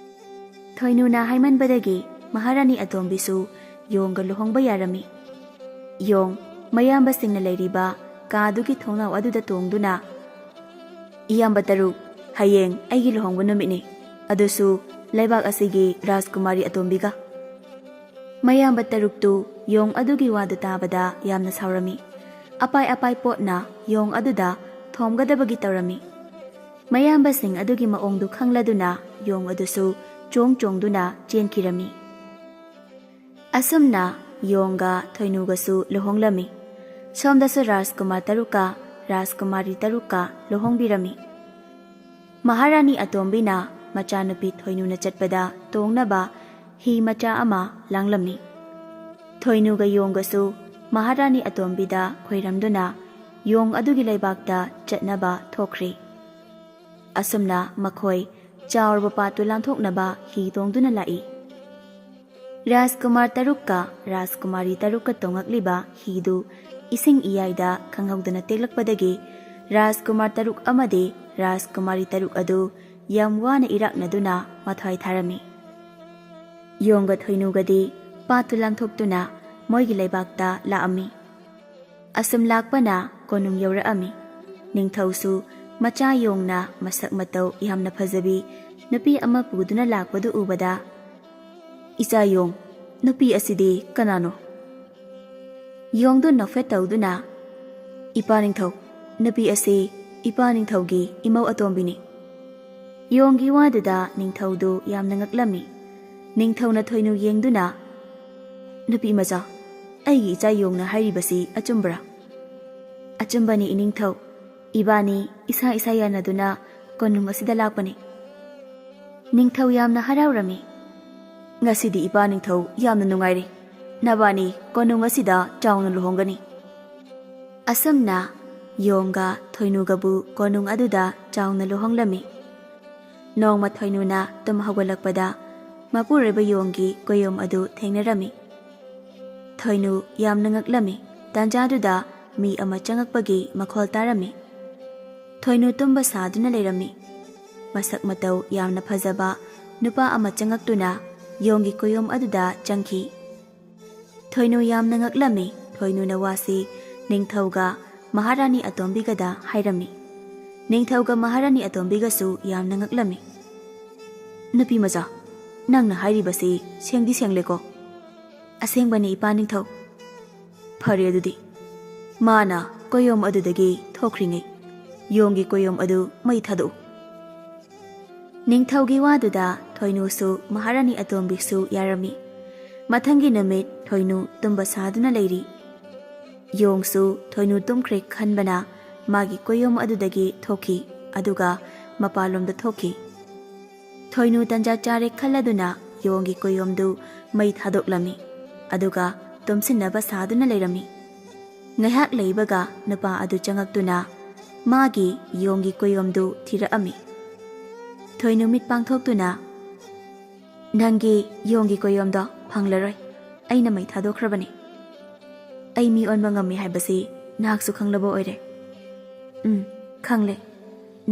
ꯊꯣꯏꯅꯨꯅ ꯍꯥꯏꯃꯟꯕꯗꯒꯤ ꯃꯍꯥꯔꯥꯅꯤ ꯑꯇꯣꯝꯕꯤꯁꯨ ꯌꯣꯡꯒ ꯂꯨꯍꯣꯡꯕ ꯌꯥꯔꯝꯃꯤ꯫ ꯌꯣꯡ ꯃꯌꯥꯝꯕꯁꯤꯡꯅ ꯂꯩꯔꯤꯕ ꯀꯥꯗꯨꯒꯤ ꯊꯣꯡꯅꯥꯎ ꯑꯗꯨꯗ ꯇꯣꯡꯗꯨꯅ, "ꯏꯌꯥꯝꯕ ꯇꯔꯨꯛ, ꯍꯌꯦꯡ ꯑꯩꯒꯤ ꯂꯨꯍꯣꯡꯕ ꯅꯨꯃꯤꯠꯅꯤ, ꯑꯗꯨꯁꯨ ꯂꯩꯕꯥꯛ ꯑꯁꯤꯒꯤ ꯔꯥꯖꯀꯨꯃꯥꯔꯤ ꯑꯇꯣꯝꯕꯤꯒ꯫" ꯃꯌꯥꯝꯕ ꯇꯔꯨꯛꯇꯨ ꯌꯣꯡ ꯑꯗꯨꯒꯤ ꯋꯥꯗꯨ ꯇꯥꯕꯗ ꯌꯥꯝꯅ ꯁꯥꯎꯔꯝꯃꯤ꯫ ꯑꯄꯥꯏ ꯑꯄꯥꯏ ꯄꯣꯠꯅ ꯌꯣꯡ ꯑꯗꯨꯗ ꯊꯣꯝꯒꯗꯕꯒꯤ ꯇꯧꯔꯝꯃꯤ꯫ ꯃꯌꯥꯝꯕꯁꯤꯡ ꯑꯗꯨꯒꯤ ꯃꯑꯣꯡꯗꯨ ꯈꯪꯂꯗꯨꯅ ꯌꯣꯡ ꯑꯗꯨꯁꯨ ꯆꯣꯡ ꯆꯣꯡꯗꯨꯅ ꯆꯦꯟꯈꯤꯔꯝꯃꯤ꯫ ꯑꯁꯨꯝꯅ ꯌꯣꯡꯒ ꯊꯣꯏꯅꯨꯒꯁꯨ ꯂꯨꯍꯣꯡꯂꯝꯃꯤ꯫ ꯁꯣꯝꯗꯁꯨ ꯔꯥꯖꯀꯨꯃꯥꯔ ꯇꯔꯨꯛꯀ ꯔꯥꯖꯀꯨꯃꯥꯔꯤ ꯇꯔꯨꯛꯀ ꯂꯨꯍꯣꯡꯕꯤꯔꯝꯃꯤ꯫ ꯃꯍꯥꯔꯥꯅꯤ ꯑꯇꯣꯝꯕꯤꯅ ꯃꯆꯥꯅꯨꯄꯤ ꯊꯣꯏꯅꯨꯅ ꯆꯠꯄꯗ ꯇꯣꯡꯅꯕ ꯍꯤ ꯃꯆꯥ ꯑꯃ ꯂꯥꯡꯂꯝꯃꯤ꯫ ꯊꯣꯏꯅꯨꯒ ꯌꯣꯡꯒꯁꯨ ꯃꯍꯥꯔꯥꯅꯤ ꯑꯇꯣꯝꯕꯤꯗ ꯈꯣꯏꯔꯝꯗꯨꯅ ꯌꯣꯡ ꯑꯗꯨꯒꯤ ꯂꯩꯕꯥꯛꯇ ꯆꯠꯅꯕ ꯊꯣꯛꯈ꯭ꯔꯤ꯫ ꯑꯁꯨꯝꯅ ꯃꯈꯣꯏ ꯆꯥꯎꯔꯕ ꯄꯥꯠꯇꯨ ꯂꯥꯟꯊꯣꯛꯅꯕ ꯍꯤ ꯇꯣꯡꯗꯨꯅ ꯂꯥꯛꯏ꯫ ꯔꯥꯖꯀꯨꯃꯥꯔ ꯇꯔꯨꯛꯀ ꯔꯥꯖꯀꯨꯃꯥꯔꯤ ꯇꯔꯨꯛꯀ ꯇꯣꯡꯉꯛꯂꯤꯕ ꯍꯤꯗꯨ ꯏꯁꯤꯡ ꯏꯌꯥꯏꯗ ꯈꯪꯍꯧꯗꯅ ꯇꯦꯛꯂꯛꯄꯗꯒꯤ ꯔꯥꯖꯀꯨꯃꯥꯔ ꯇꯔꯨꯛ ꯑꯃꯗꯤ ꯔꯥꯖꯀꯨꯃꯥꯔꯤ ꯇꯔꯨꯛ ꯑꯗꯨ ꯌꯥꯝ ꯋꯥꯅ ꯏꯔꯥꯛꯅꯗꯨꯅ ꯃꯊ꯭ꯋꯥꯏ ꯊꯥꯔꯝꯃꯤ꯫ ꯌꯣꯡꯒ ꯊꯣꯏꯅꯨꯒꯗꯤ ꯄꯥꯠꯇꯨ ꯂꯥꯟꯊꯣꯛꯇꯨꯅ ꯃꯣꯏꯒꯤ ꯂꯩꯕꯥꯛꯇ ꯂꯥꯛꯑꯝꯃꯤ꯫ ꯑꯁꯨꯝ ꯂꯥꯛꯄꯅ ꯀꯣꯅꯨꯡ ꯌꯧꯔꯛꯑꯝꯃꯤ꯫ ꯅꯤꯡꯊꯧꯁꯨ ꯃꯆꯥ ꯌꯣꯡꯅ ꯃꯁꯛ ꯃꯇꯧ ꯌꯥꯝꯅ ꯐꯖꯕꯤ ꯅꯨꯄꯤ ꯑꯃ ꯄꯨꯗꯨꯅ ꯂꯥꯛꯄꯗꯨ ꯎꯕꯗ, "ꯏꯆꯥ ꯌꯣꯡ, ꯅꯨꯄꯤ ꯑꯁꯤꯗꯤ ꯀꯅꯥꯅꯣ?" ꯌꯣꯡꯗꯨ ꯅꯣꯛꯐꯦꯠ ꯇꯧꯗꯨꯅ, "ꯏꯄꯥ ꯅꯤꯡꯊꯧ, ꯅꯨꯄꯤ ꯑꯁꯤ ꯏꯄꯥ ꯅꯤꯡꯊꯧꯒꯤ ꯏꯃꯧ ꯑꯇꯣꯝꯕꯤꯅꯤ꯫" ꯌꯣꯡꯒꯤ ꯋꯥꯗꯨꯗ ꯅꯤꯡꯊꯧꯗꯨ ꯌꯥꯝꯅ ꯉꯛꯂꯝꯃꯤ꯫ ꯅꯤꯡꯊꯧꯅ ꯊꯣꯏꯅꯨ ꯌꯦꯡꯗꯨꯅ, "ꯅꯨꯄꯤ ꯃꯆꯥ, ꯑꯩꯒꯤ ꯏꯆꯥ ꯌꯣꯡꯅ ꯍꯥꯏꯔꯤꯕꯁꯤ ꯑꯆꯨꯝꯕ꯭ꯔꯥ?" "ꯑꯆꯨꯝꯕꯅꯤ ꯏꯅꯤꯡꯊꯧ, ꯏꯕꯥꯅꯤ ꯏꯁꯥ ꯏꯁꯥ ꯌꯥꯅꯗꯨꯅ ꯀꯣꯅꯨꯡ ꯑꯁꯤꯗ ꯂꯥꯛꯄꯅꯤ꯫" ꯅꯤꯡꯊꯧ ꯌꯥꯝꯅ ꯍꯔꯥꯎꯔꯝꯃꯤ꯫ "ꯉꯁꯤꯗꯤ ꯏꯄꯥ ꯅꯤꯡꯊꯧ ꯌꯥꯝꯅ ꯅꯨꯡꯉꯥꯏꯔꯦ, ꯅꯕꯥꯅꯤ ꯀꯣꯅꯨꯡ ꯑꯁꯤꯗ ꯆꯥꯎꯅ ꯂꯨꯍꯣꯡꯒꯅꯤ꯫" ꯑꯁꯨꯝꯅ ꯌꯣꯡꯒ ꯊꯣꯏꯅꯨꯒꯕꯨ ꯀꯣꯅꯨꯡ ꯑꯗꯨꯗ ꯆꯥꯎꯅ ꯂꯨꯍꯣꯡꯂꯝꯃꯤ꯫ ꯅꯣꯡꯃ ꯊꯣꯏꯅꯨꯅ ꯇꯨꯝ ꯍꯧꯒꯠꯂꯛꯄꯗ ꯃꯄꯨꯔꯣꯏꯕ ꯌꯣꯡꯒꯤ ꯀꯣꯌꯣꯝ ꯑꯗꯨ ꯊꯦꯡꯅꯔꯝꯃꯤ꯫ ꯊꯣꯏꯅꯨ ꯌꯥꯝꯅ ꯉꯛꯂꯝꯃꯤ꯫ ꯇꯥꯟꯖꯥꯗꯨꯗ ꯃꯤ ꯑꯃ ꯆꯪꯉꯛꯄꯒꯤ ꯃꯈꯣꯜ ꯇꯥꯔꯝꯃꯤ꯫ ꯊꯣꯏꯅꯨ ꯇꯨꯝꯕ ꯁꯥꯗꯨꯅ ꯂꯩꯔꯝꯃꯤ꯫ ꯃꯁꯛ ꯃꯇꯧ ꯌꯥꯝꯅ ꯐꯖꯕ ꯅꯨꯄꯥ ꯑꯃ ꯆꯪꯉꯛꯇꯨꯅ ꯌꯣꯡꯒꯤ ꯀꯣꯌꯣꯝ ꯑꯗꯨꯗ ꯆꯪꯈꯤ꯫ ꯊꯣꯏꯅꯨ ꯌꯥꯝꯅ ꯉꯛꯂꯝꯃꯤ꯫ ꯊꯣꯏꯅꯨꯅ ꯋꯥꯁꯤ ꯅꯤꯡꯊꯧꯒ ꯃꯍꯥꯔꯥꯅꯤ ꯑꯇꯣꯝꯕꯤꯒꯗ ꯍꯥꯏꯔꯝꯃꯤ꯫ ꯅꯤꯡꯊꯧꯒ ꯃꯍꯥꯔꯥꯅꯤ ꯑꯇꯣꯝꯕꯤꯒꯁꯨ ꯌꯥꯝꯅ ꯉꯛꯂꯝꯃꯤ꯫ "ꯅꯨꯄꯤ ꯃꯆꯥ, ꯅꯪꯅ ꯍꯥꯏꯔꯤꯕꯁꯤ ꯁꯦꯡꯗꯤ ꯁꯦꯡꯂꯦꯀꯣ?" "ꯑꯁꯦꯡꯕꯅꯤ, ꯏꯄꯥ ꯅꯤꯡꯊꯧ꯫" "ꯐꯔꯦ ꯑꯗꯨꯗꯤ, ꯃꯥꯅ ꯀꯣꯌꯣꯝ ꯑꯗꯨꯗꯒꯤ ꯊꯣꯛꯈ꯭ꯔꯤꯉꯩ ꯌꯣꯡꯒꯤ ꯀꯣꯌꯣꯝ ꯑꯗꯨ ꯃꯩ ꯊꯥꯗꯣꯛꯎ꯫" ꯅꯤꯡꯊꯧꯒꯤ ꯋꯥꯗꯨꯗ ꯊꯣꯏꯅꯨꯁꯨ ꯃꯍꯥꯔꯥꯅꯤ ꯑꯇꯣꯝꯕꯤꯁꯨ ꯌꯥꯔꯝꯃꯤ꯫ ꯃꯊꯪꯒꯤ ꯅꯨꯃꯤꯠ ꯊꯣꯏꯅꯨ ꯇꯨꯝꯕ ꯁꯥꯗꯨꯅ ꯂꯩꯔꯤ꯫ ꯌꯣꯡꯁꯨ ꯊꯣꯏꯅꯨ ꯇꯨꯝꯈ꯭ꯔꯦ ꯈꯟꯕꯅ ꯃꯥꯒꯤ ꯀꯣꯌꯣꯝ ꯑꯗꯨꯗꯒꯤ ꯊꯣꯛꯈꯤ, ꯑꯗꯨꯒ ꯃꯄꯥꯟꯂꯣꯝꯗ ꯊꯣꯛꯈꯤ꯫ ꯊꯣꯏꯅꯨ ꯇꯟꯖꯥ ꯆꯥꯔꯦ ꯈꯜꯂꯗꯨꯅ ꯌꯣꯡꯒꯤ ꯀꯣꯌꯣꯝꯗꯨ ꯃꯩ ꯊꯥꯗꯣꯛꯂꯝꯃꯤ, ꯑꯗꯨꯒ ꯇꯨꯝꯁꯤꯟꯅꯕ ꯁꯥꯗꯨꯅ ꯂꯩꯔꯝꯃꯤ꯫ ꯉꯥꯏꯍꯥꯛ ꯂꯩꯕꯒ ꯅꯨꯄꯥ ꯑꯗꯨ ꯆꯪꯉꯛꯇꯨꯅ ꯃꯥꯒꯤ ꯌꯣꯡꯒꯤ ꯀꯣꯌꯣꯝꯗꯨ ꯊꯤꯔꯛꯑꯝꯃꯤ꯫ ꯊꯣꯏꯅꯨ ꯃꯤꯠ ꯄꯥꯡꯊꯣꯛꯇꯨꯅ, "ꯅꯪꯒꯤ ꯌꯣꯡꯒꯤ ꯀꯣꯌꯣꯝꯗꯣ ꯐꯪꯂꯔꯣꯏ, ꯑꯩꯅ ꯃꯩ ꯊꯥꯗꯣꯛꯈ꯭ꯔꯕꯅꯤ꯫ ꯑꯩ ꯃꯤ ꯑꯣꯟꯕ ꯉꯝꯃꯤ ꯍꯥꯏꯕꯁꯤ ꯅꯍꯥꯛꯁꯨ ꯈꯪꯂꯕ ꯑꯣꯏꯔꯦ꯫" "ꯎꯝ, ꯈꯪꯂꯦ꯫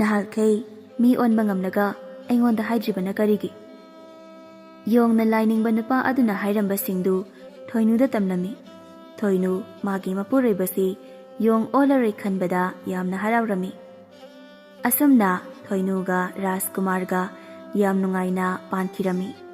ꯅꯍꯥꯟꯈꯩ ꯃꯤ ꯑꯣꯟꯕ ꯉꯝꯂꯒ ꯑꯩꯉꯣꯟꯗ ꯍꯥꯏꯗ꯭ꯔꯤꯕꯅ ꯀꯔꯤꯒꯤ?" ꯌꯣꯡꯅ ꯂꯥꯏꯅꯤꯡꯕ ꯅꯨꯄꯥ ꯑꯗꯨꯅ ꯍꯥꯏꯔꯝꯕꯁꯤꯡꯗꯨ ꯊꯣꯏꯅꯨꯗ ꯇꯝꯂꯝꯃꯤ꯫ ꯊꯣꯏꯅꯨ ꯃꯥꯒꯤ ꯃꯄꯨꯔꯣꯏꯕꯁꯤ ꯌꯣꯡ ꯑꯣꯜꯂꯔꯣꯏ ꯈꯟꯕꯗ ꯌꯥꯝꯅ ꯍꯔꯥꯎꯔꯝꯃꯤ꯫ ꯑꯁꯨꯝꯅ ꯊꯣꯏꯅꯨꯒ ꯔꯥꯖꯀꯨꯃꯥꯔꯒ ꯌꯥꯝ ꯅꯨꯡꯉꯥꯏꯅ ꯄꯥꯟꯈꯤꯔꯝꯃꯤ꯫